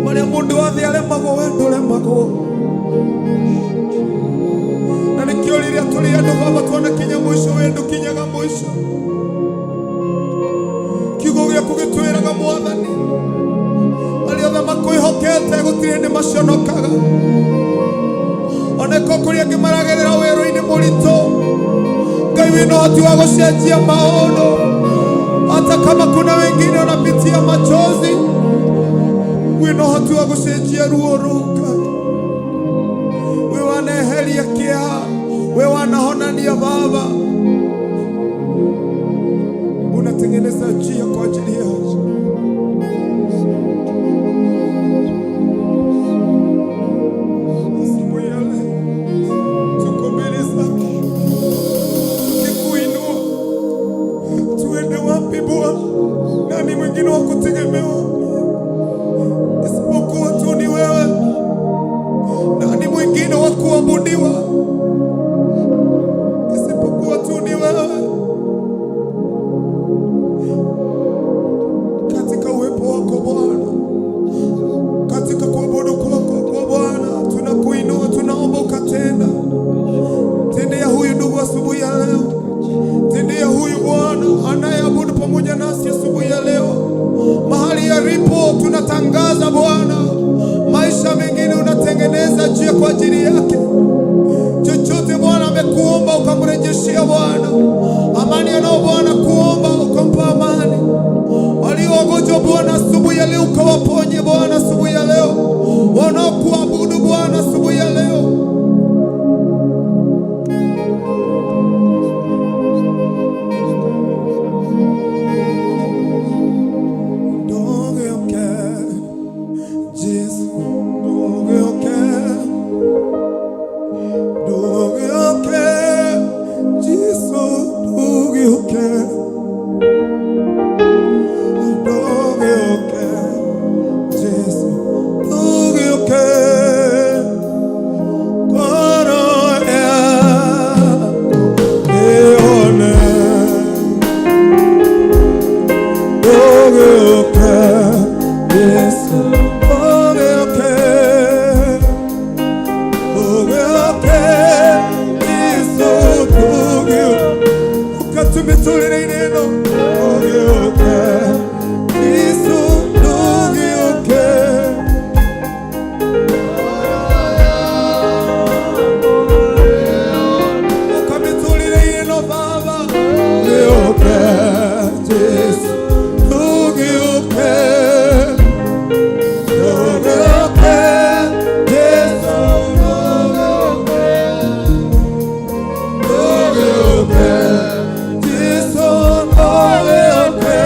Marĩa mũndũ othe aremagwo, we ndũremagwo. Na nĩkĩo rĩrĩa tũrĩ andũ Baba twanakinya mũico, we ndũkinyaga mũico. Kiugo gĩaku gĩtwĩraga Mwathani, arĩa othe makwĩhokete gũtirĩ hĩndĩ maconokaga. Oneko kũrĩ angĩ maragerera werũ-inĩ mũritũ, Ngai wĩna ũhoti wa gũcenjia maũndũ. Hata kama kuna wengine wanapitia machozi, wĩna ũhoti wa gũcenjia ruo rũu Ngai. We waneheria kĩeha, we wanahonania Baba, unatengeneza njia kwa ajili yao. Asubuhi ya leo tuko mbele zako tukikuinua. Tuende wapi Bwana? Nani mwingine wa kutegemewa isipokuwa tu ni wewe? Nani mwingine wa kuabudiwa isipokuwa tu ni wewe? Katika uwepo wako Bwana, katika kuabudu kwako kwa Bwana, tunakuinua, tunaomba ukatenda. Tendea huyu ndugu asubuhi ya leo, tendea huyu Bwana anayeabudu pamoja nasi asubuhi ya leo, mahali yalipo, tunatangaza Bwana, maisha mengine unatengeneza njia kwa ajili yake. Chochote Bwana amekuomba ukamrejeshia Bwana amani anao Bwana kuomba ukampa amani. Walio wagonjwa Bwana asubuhi ya leo ukawaponye Bwana asubuhi ya leo, wanaokuabudu Bwana asubuhi ya leo. Ndũgĩũke, Jesu, ndũgĩũke, ndũgĩũke, Jesu, ndũgĩũke, ndũgĩũke, Jesu, ndũgĩũke, ngoro yakwa ĩhone. Ndũgĩũke, Jesu, ndũgĩũke, ndũgĩũke, Jesu, ndũgĩũke. Ũkatũmĩtũrĩre-inĩ ĩno. Ndũgĩũke, Jesu, ndũgĩũke. Ũkamĩtũrĩre-inĩ ĩno Baba. Ndũgĩũke, Jesu, ndũgĩũke. Ndũgĩũke, Jesu, ndũgĩũke. Ndũgĩũke, Jesu, ndũgĩũke.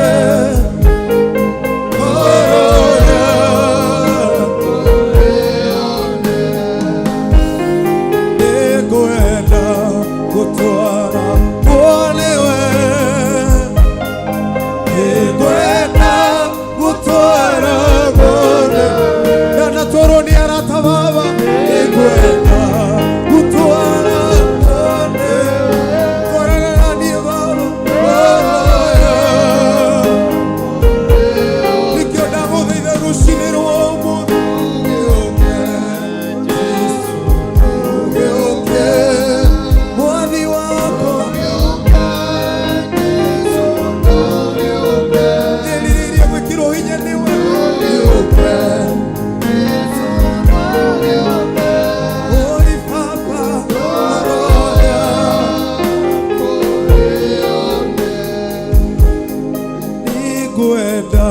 Nĩngwenda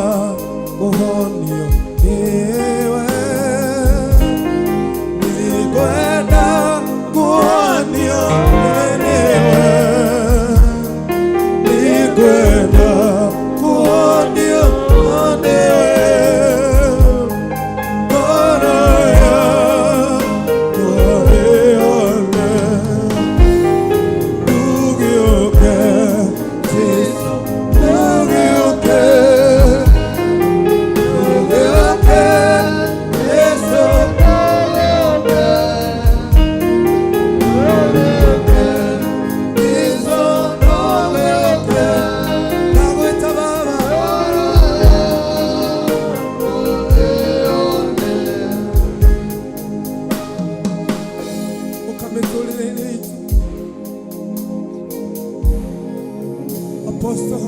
kũhonio nĩwe. Nĩngwenda kũhonio nĩwe. Nĩngwenda kũhonio nĩwe. Ngoro yakwa ĩhone. Ndũgĩũke, Jesũ, ndũgĩũke. Ndũgĩũke, Jesũ, ndũgĩũke. Ndũgĩũke, Jesũ, ndũgĩũke. Ndagwĩta Baba. Ũkamĩtũrĩre-inĩ itũ. Apostle,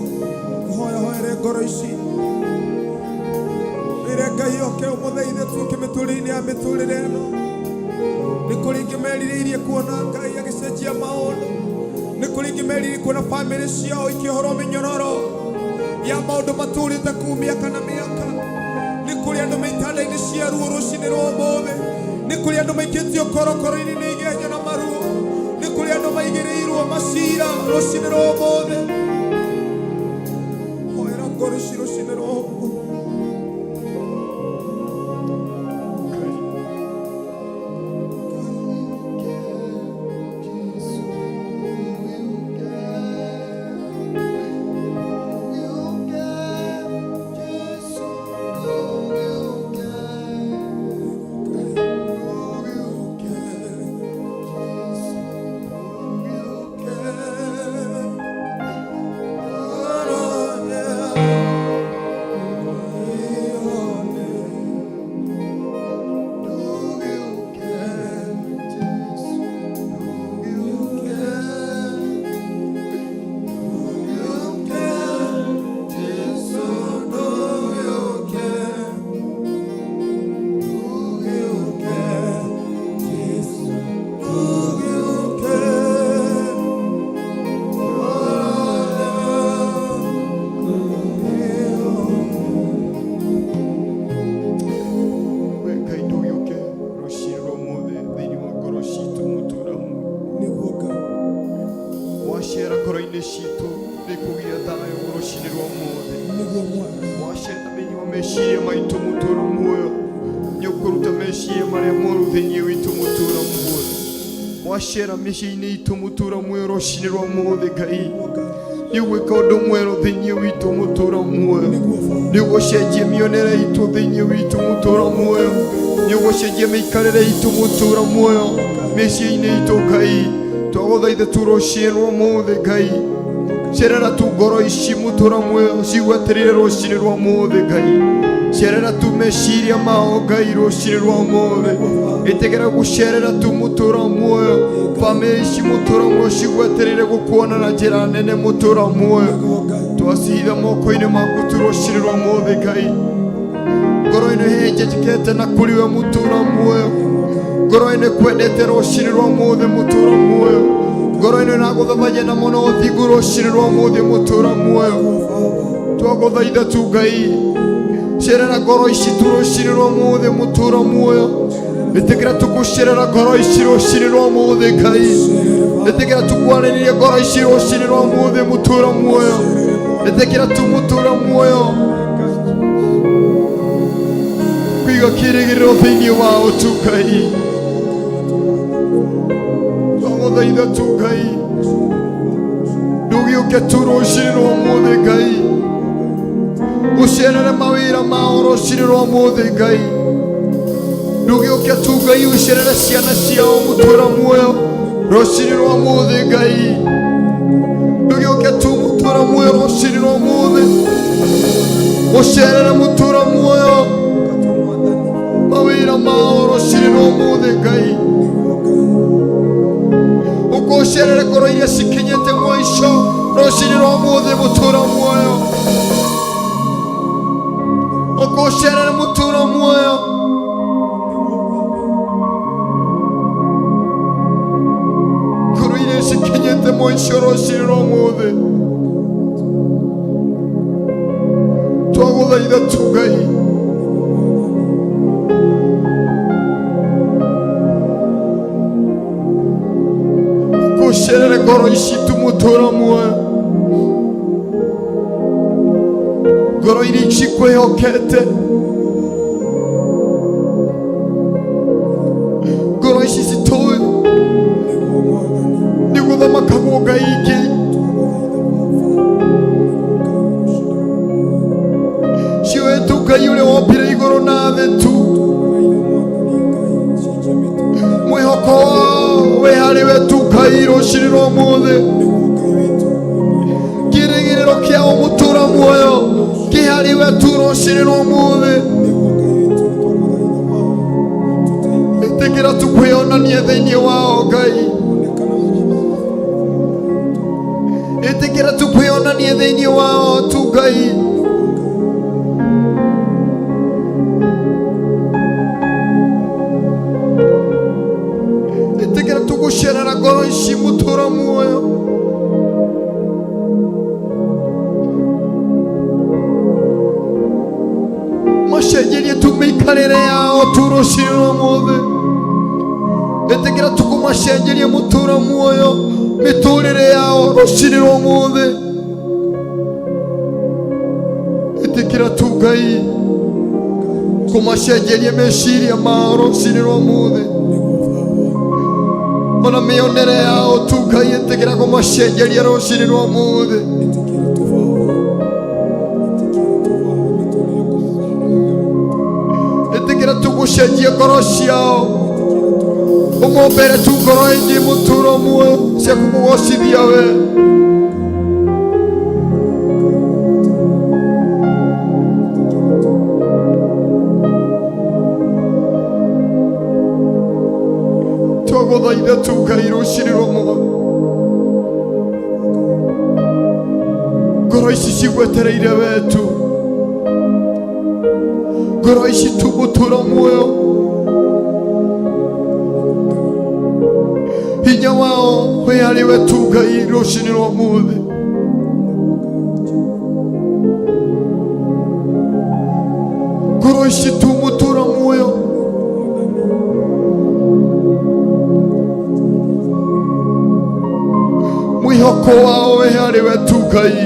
hoya hoere ngoro ici. Rĩrĩa Ngai oke ũmũthaithe tuoke mĩtũrĩre-inĩ ya mĩtũrĩre ĩno. Nĩ kũrĩ ingĩ merirĩirie kuona Ngai agĩcenjia maũndũ. Nĩ kũrĩ ingĩ merirĩirie kuona bamĩrĩ ciao ikĩohorwo mĩnyororo ya maũndũ matũrĩte kuu mĩaka na mĩaka. Nĩ kũrĩ andũ me itanda-inĩ cia ruo rũcinĩ rwa ũmũthĩ. Nĩ kũrĩ andũ maikĩtio korokoro-inĩ nĩ igenyo na maruo. Nĩ kũrĩ andũ maigĩrĩirwo macira rũcinĩ rwa ũmũthĩ. Hoera ngoro ici rũcinĩ rwa ũmũthĩ. We Ngai ndũgĩũke rũciinĩ rwa ũmũthĩ thĩinĩ wa ngoro citũ mũtũũra muoyo. Nĩguo Ngai. Wacera ngoro-inĩ citũ nĩ kũgĩa thayũ rũciinĩ rwa ũmũthĩ. Nĩguo Mwathani. Wacera thĩinĩ wa meciria maitũ mũtũũra muoyo, nĩ ũkũruta meciria marĩa moru thĩinĩ witũ mũtũũra muoyo. Wacera mĩciĩ-inĩ itũ mũtũũra muoyo rũciinĩ rwa ũmũthĩ Ngai, nĩ ũgwĩka ũndũ mwerũ thĩinĩ witũ mũtũũra muoyo. Nĩguo Baba. Nĩ ũgũcenjia mĩonere itũ thĩinĩ witũ mũtũũra muoyo. Nĩ ũgũcenjia mĩikarĩre itũ mũtũũra muoyo mĩciĩ-inĩ itũ Ngai. Twagũthaitha tu rũciinĩ rwa ũmũthĩ Ngai, cerera tu ngoro ici mũtũũra muoyo cigweterire rũciinĩ rwa ũmũthĩ Ngai. Cerera tu meciria mao Ngai rũciinĩ rwa ũmũthĩ. Ĩtĩkĩra gũcerera tu mũtũũra muoyo bamĩrĩ ici mũtũũra muoyo cigweterire gũkuona na njĩra nene mũtũũra muoyo. Nĩguo Ngai. Twacihitha moko-inĩ maku tu rũciinĩ rwa ũmũthĩ Ngai. Ngoro ĩno ĩhĩnjĩkĩte na kũrĩ we mũtũũra muoyo, ngoro ĩno ĩkwendete rũciinĩ rwa ũmũthĩ mũtũũra muoyo, ngoro ĩno ĩragũthathaiya na mũno ũthingu rũciinĩ rwa ũmũthĩ mũtũũra muoyo. Twagũthaitha tu Ngai, cerera ngoro ici tu rũciinĩ rwa ũmũthĩ mũtũũra muoyo. Ĩtĩkĩra tũgũcerera ngoro ici rũciinĩ rwa ũmũthĩ Ngai. Ĩtĩkĩra tũkwarĩrĩria ngoro ici rũciinĩ rwa ũmũthĩ mũtũũra muoyo. Ĩtĩkĩra tu mũtũũra muoyo kũiga kĩĩrĩgĩrĩro thĩinĩ wao tu Ngai. Twagũthaitha tu Ngai, ndũgĩũke tu rũciinĩ rwa ũmũthĩ Ngai, ũcerere mawĩra mao rũciinĩ rwa ũmũthĩ Ngai. Ndũgĩũke tu Ngai, ũcerere ciana ciao mũtũũra muoyo rũciinĩ rwa ũmũthĩ Ngai. Ndũgĩũke tu mũtũũra muoyo rũciinĩ rwa ũmũthĩ, ũcerere mũtũũra muoyo mawĩra mao rũciinĩ rwa ũmũthĩ Ngai. Ũkũcerere ngoro iria cikinyĩte mũico rũciinĩ rwa ũmũthĩ mũtũũra muoyo. Ũkũcerere mũtũũra muoyo. Ngoro iria cikinyĩte mũico rũciinĩ rwa ũmũthĩ. Twagũthaitha tu Ngai. Gũcerere ngoro ici tu mũtũra muoyo, ngoro iria cikwĩhokete, ngoro ici citũĩ nĩ gũthamakagwo Ngai ingĩ. Ciũĩ tu Ngai ũrĩa wombire igũrũ na thĩ tu, mwĩhoko wao wĩ harĩ we tu Ngai rũcinĩ rwa ũmũthĩ. Kĩrĩgĩrĩro kĩao mũtũra muoyo kĩ harĩ we tu rũcinĩ rwa ũmũthĩ. Ĩtĩkĩra tu kwĩyonania thĩinĩ wao Ngai, ĩtĩkĩra tu kwĩyonania thĩinĩ wao tu Ngai. Ĩtĩkĩra tu gũcerera ngoro ici mũtũra muoyo. Macenjerie tu mĩikarĩre yao tu rũcinĩ rwa ũmũthĩ. Ĩtĩkĩra tu kũmacenjeria mũtũra muoyo mĩtũrĩre yao rũcinĩ rwa ũmũthĩ. Ĩtĩkĩra tu Ngai kũmacenjeria meciria mao rũcinĩ rwa ũmũthĩ, ona mĩonere yao tu Ngai ĩtĩkĩra kũmacenjeria rũcinĩ rwa ũmũthĩ. Ĩtĩkĩra tu gũcenjia ngoro ciao, ũmombere tu ngoro ĩngĩ mũtũro muoyo cia kũkũgocithia we. Twagũthaitha tu Ngai rũcinĩ rwa ũmũthĩ, ngoro ici cigwetereire we tu, ngoro ici tu mũtũro muoyo, hinya wao wĩ harĩ we tu Ngai rũcinĩ rwa ũmũthĩ. Ngoro ici tu mũtũro muoyo, mwĩhoko wao wĩ harĩ we tu Ngai.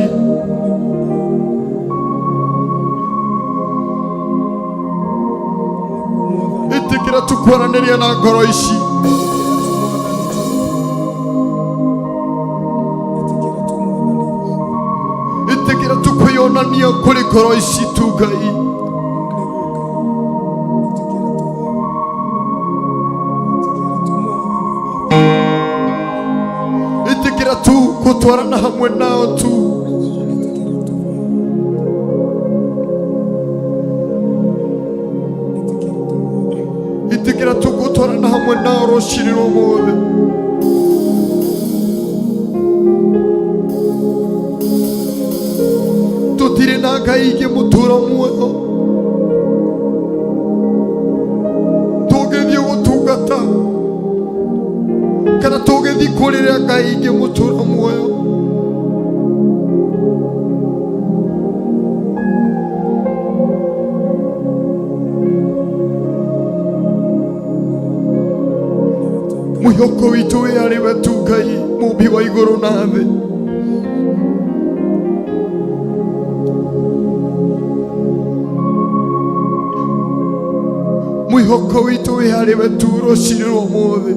Ĩtĩkĩra tu kwaranĩria na ngoro ici. Ĩtĩkĩra tu kwĩyonania kũrĩ ngoro ici tu Ngai. Ĩtĩkĩra tu gũtwarana hamwe nao tu. Ĩtĩkĩra tu gũtwarana hamwe nao rũcinĩ rwa ũmũthĩ. Tũtirĩ na Ngai ingĩ mũtũra muoyo tũngĩthiĩ gũtungata kana tũngĩthiĩ kũrĩra Ngai ingĩ mũtũra muoyo. Mwĩhoko witũ wĩ harĩ we tu Ngai mũmbi wa igũrũ na thĩ. Mwĩhoko witũ wĩ harĩ we tu rũcinĩ rwa ũmũthĩ.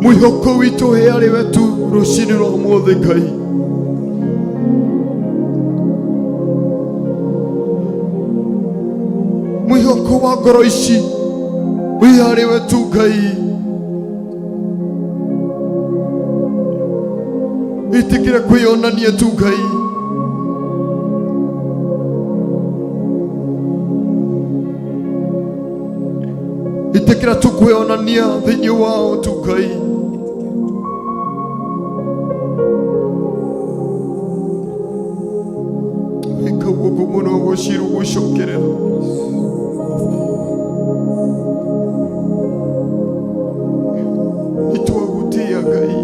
Mwĩhoko witũ wĩ harĩ we tu rũcinĩ rwa ũmũthĩ Ngai. Mwĩhoko wa ngoro ici wĩ harĩ we tu Ngai. Ĩtĩkĩra kwĩyonania tu Ngai. Ĩtĩkĩra tu kwĩyonania thĩinĩ wao tu Ngai. Ĩka guoko mũno gũciru gũcokerera. Nĩtwagũtĩĩa Ngai.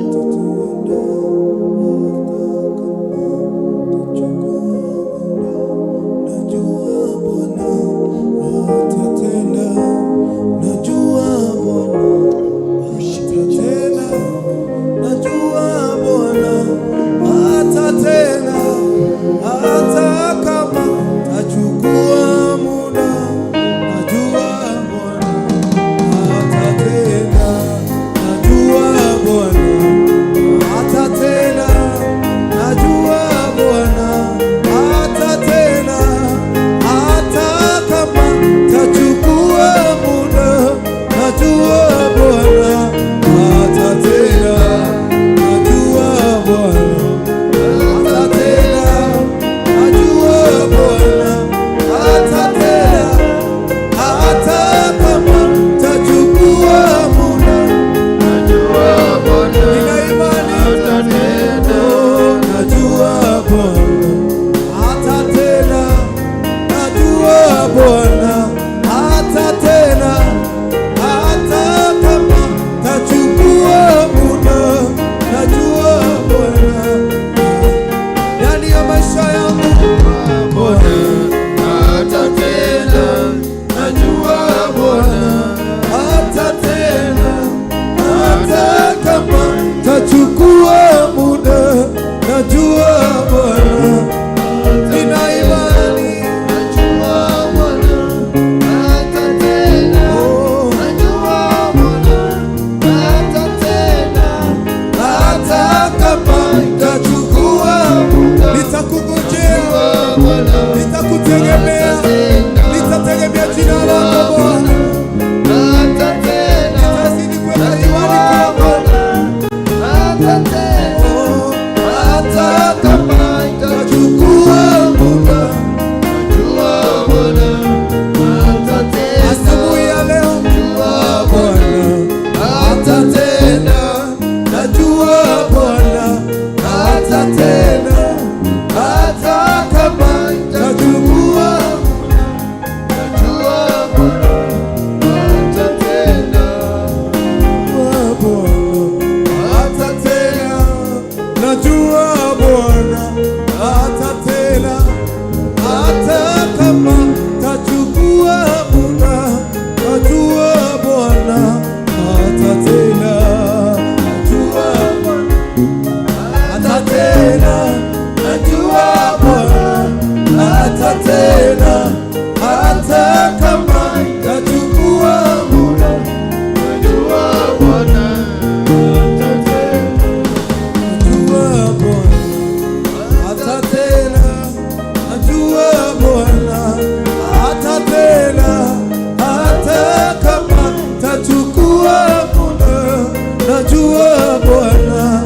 Najua Bwana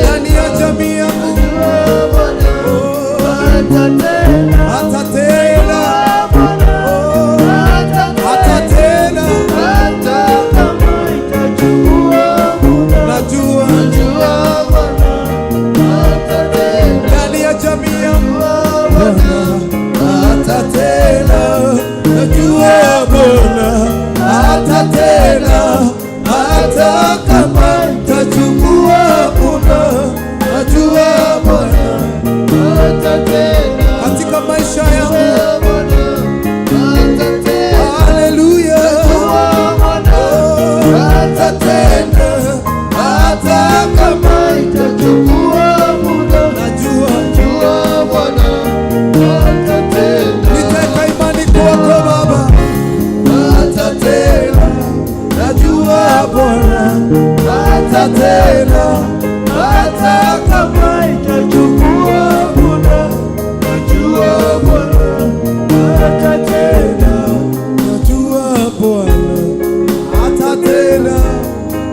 ndani ya jamii yangu, oh, atatenda, oh, atatenda. Najua ndani ya jamii yangu Bwana atatenda, najua Bwana atatenda, hata kama itachukua muda, najua Bwana katika maisha yangu. Haleluya, oh, atatenda, hata kama najua nitaweka imani kwako Baba, atatenda, najua Bwana atatenda, hata kama itachukua muda, najua Bwana atatenda, najua Bwana atatenda,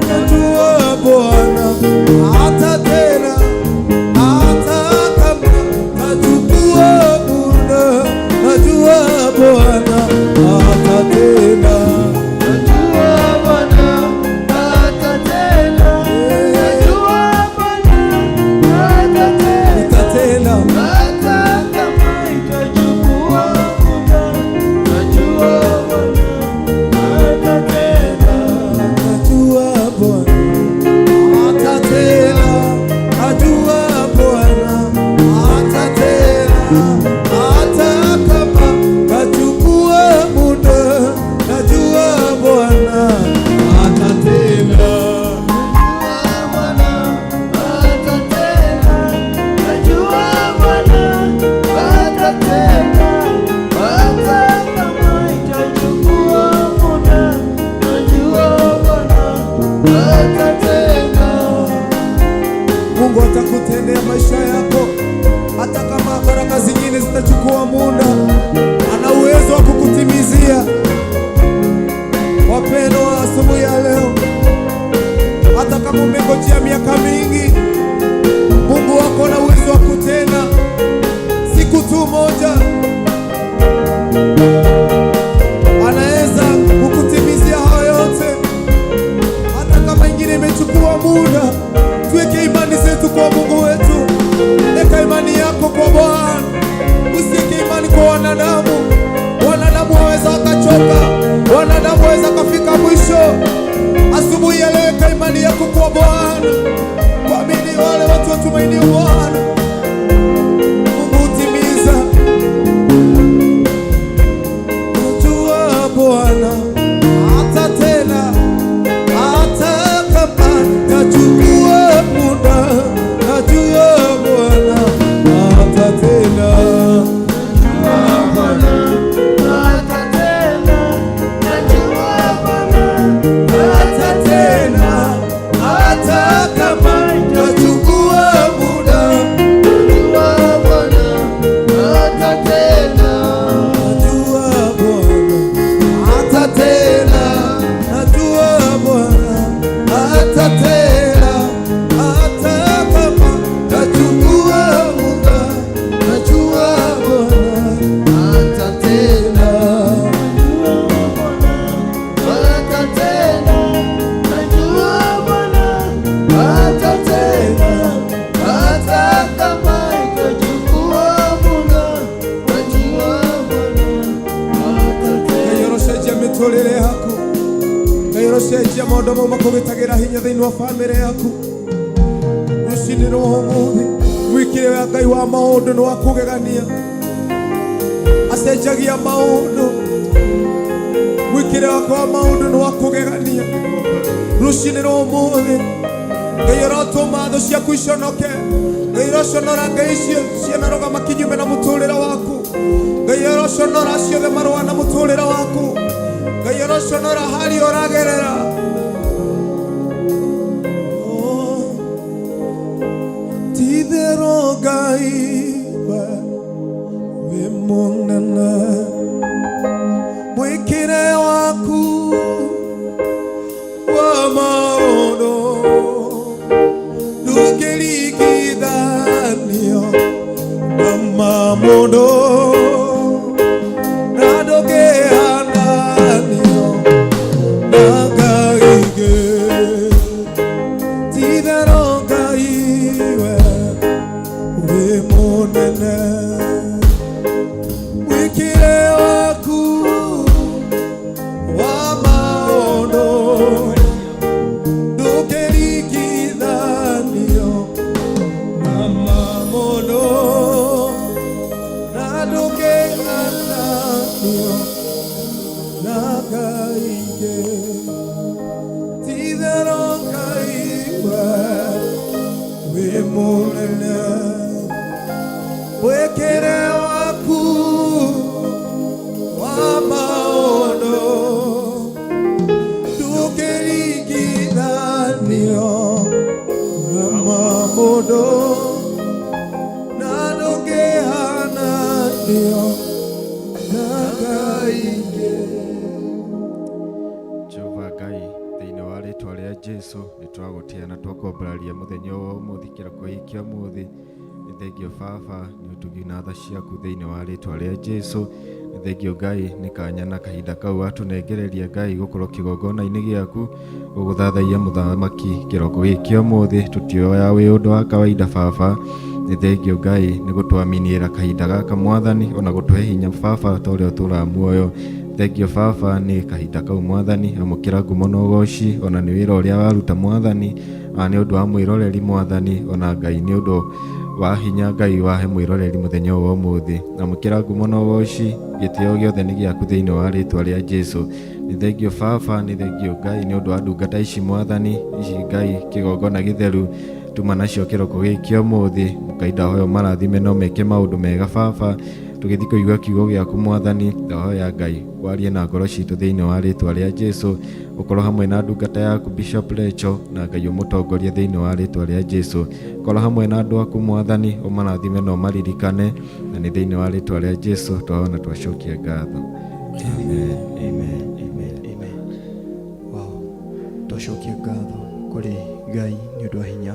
najua Bwana atatenda, hata kama itachukua muda, najua Bwana atatenda. Atatenda, najua Bwana atatenda, najua Bwana atatenda, hata kama kachukua muda, najua Bwana atatenda. Mungu atakutendea maisha yako, hata kama baraka zingine zitachukua muda, ana uwezo wa kukutimizia. Wapendwa, asubuhi ya leo, hata kama umengojea miaka mingi, Mungu wako na uwezo wa kutenda siku tu moja, anaweza kukutimizia hayo yote, hata kama ingine imechukua muda. Tuweke imani zetu kwa Mungu wetu. Weka imani yako kwa Bwana, usiweke imani kwa wanadamu. Wanadamu waweza wakachoka, wanadamu waweza kafika mwisho. Asubuhi ya leo, weka imani yako kwa Bwana. Kuamini wale watu watumainio Bwana, Mungu hutimiza. Najua Bwana atatenda, hata kama tachukua muda, najua Bwana atatenda. Atatenda, hata kama tachukua muda, najua Bwana atatenda, najua Bwana atatenda, hata kama tachukua muda, najua Bwana atatenda. Ngai mĩtũrĩre yaku, Ngai ũrocenjia maũndũ mau makũgĩtagĩra hinya thĩinĩ wa bamĩrĩ yaku. Rũcinĩ rwa ũmũthĩ mwĩkĩre wa Ngai wa maũndũ nĩ wa kũgegania, acenjagia maũndũ. Mwĩkĩre wake wa maũndũ nĩ wa kũgegania. Rũcinĩ rwa ũmũthĩ Ngai ũrotũma thũ ciaku iconoke, Ngai ũroconora ngai icio cianarũgama kinyume na mũtũrĩre waku, Ngai ũroconora ciothe marũa na mũtũrĩre waku, Ngai ũroconora harĩa ũragerera. Oh, ti-itherũ Ngai we wĩ mũnene, mwĩkĩre waku wa maũndũ. Mũndũ na ndũngĩhananio na ngai ingĩ. Ti-itherũ Ngai we wĩ mũnene. Mwĩkĩre waku wa maũndũ ndũngĩringithanio na ma mũndũ na ndũngĩhananio na ngai ingĩ. Ti-itherũ Ngai we wĩ mũnene. Mwĩkĩre waku wa maũndũ ndũngĩringithanio na ma mũndũ na ndũngĩhananio na ngai ingĩ. Jehova Ngai, thĩinĩ wa rĩtwa rĩa Jesu nĩ twagũtĩa na twakwambararia mũthenya wa ũmũthĩ, kĩroko gĩkĩ kĩa ũmũthĩ. Nĩ thengio Baba nĩ ũtugi na tha ciaku thĩinĩ wa rĩtwa rĩa Jesu. Nĩ thengio Ngai nĩ kanya na kahinda kau watũnengereria Ngai gũkorwo kĩgongona-inĩ gĩaku gũgũthathaiya mũthamaki kĩroko gĩkĩ kĩa ũmũthĩ. Tũtioya wĩ ũndũ wa kawaida Baba. Nĩ thengio Ngai nĩ gũtwaminĩra kahinda gaka Mwathani, ona gũtũhe hinya Baba ta ũrĩa ũtũraga muoyo. Thengio Baba nĩ kahinda kau Mwathani, amũkĩra ngumo na ũgoci ona nĩ wĩra ũrĩa waruta Mwathani, nĩ ũndũ wa mwĩroreri Mwathani, ona Ngai nĩ ũndũ wa hinya Ngai wahe mwĩroreri mũthenya ũyũ wa ũmũthĩ. Amũkĩra ngumo na ũgoci, gĩtĩo gĩothe nĩ gĩaku thĩinĩ wa rĩtwa rĩa Jesu. Nĩ thengio Baba, nĩ thengio Ngai nĩ ũndũ wa ndungata ici Mwathani, ici Ngai kĩgongona gĩtheru tuma nacio kĩroko gĩkĩ kĩa ũmũthĩ. Ngai ndahoya ũmarathime no meke maũndũ mega Baba, tũgĩthiĩ kũigua kiugo gĩaku Mwathani. Ndahoya Ngai warie na ngoro citũ thĩinĩ wa rĩtwa rĩa Jesu, ũkorwo hamwe na ndungata yaku Bishop Lecho, na Ngai ũmũtongorie thĩinĩ wa rĩtwa rĩa Jesu. Korwo hamwe na andũ aku Mwathani, ũmarathime na ũmaririkane, na nĩ thĩinĩ wa rĩtwa rĩa Jesu twahoya na twacokia ngatho. Amen, amen, amen. Amen. Wow. Twacokia ngatho kũrĩ Ngai nĩ ũndũ wa hinya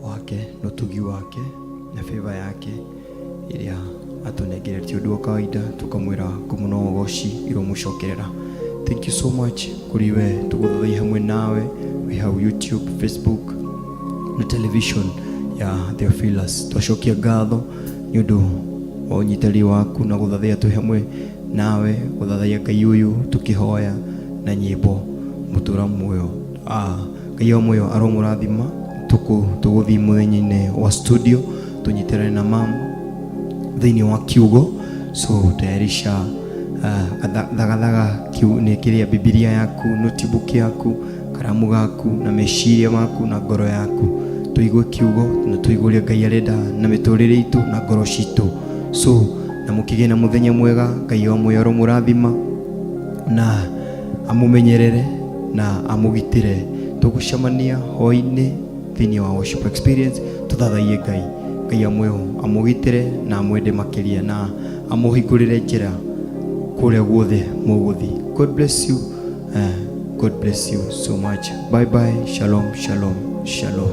wake na ũtugi wake na favor yake ĩrĩa atũnengerete ũndũ wa kawaida, tukamwĩra ngumo na ũgoci iromũcokerera. Thank you so much kũrĩ we tũgũthathaiya hamwe nawe wĩ hau YouTube, Facebook na television ya Theophilus. Twacokia ngatho nĩ ũndũ wa ũnyitanĩri waku na gũthathaiya twĩ hamwe nawe, gũthathaiya Ngai ũyũ tũkĩhoya na nyĩmbo mũtũra muoyo. Ngai wa muoyo aromũrathima. Tũgũthiĩ mũthenya-inĩ wa studio tũnyitĩrane na mam thĩinĩ wa kiugo, so tayarisha thagathaga nĩ kĩrĩa Bibilia yaku, notebook yaku, karamu gaku na meciria maku na ngoro yaku, tũigue kiugo na tũigue ũrĩa Ngai arenda na mĩtũrĩre itũ na ngoro citũ. So na mũkĩgĩe na mũthenya mwega. Ngai wa muoyo aromũrathima na amũmenyerere na amũgitĩre. Tũgũcemania hwaĩ-inĩ thĩinĩ wa worship experience tũthathaiye Ngai. Ngai amweho amũgitĩre na amwende makĩria na amũhingũrĩre njĩra kũrĩa guothe mũgũthiĩ. God bless you. God bless you so much. Bye bye. Shalom, shalom, shalom.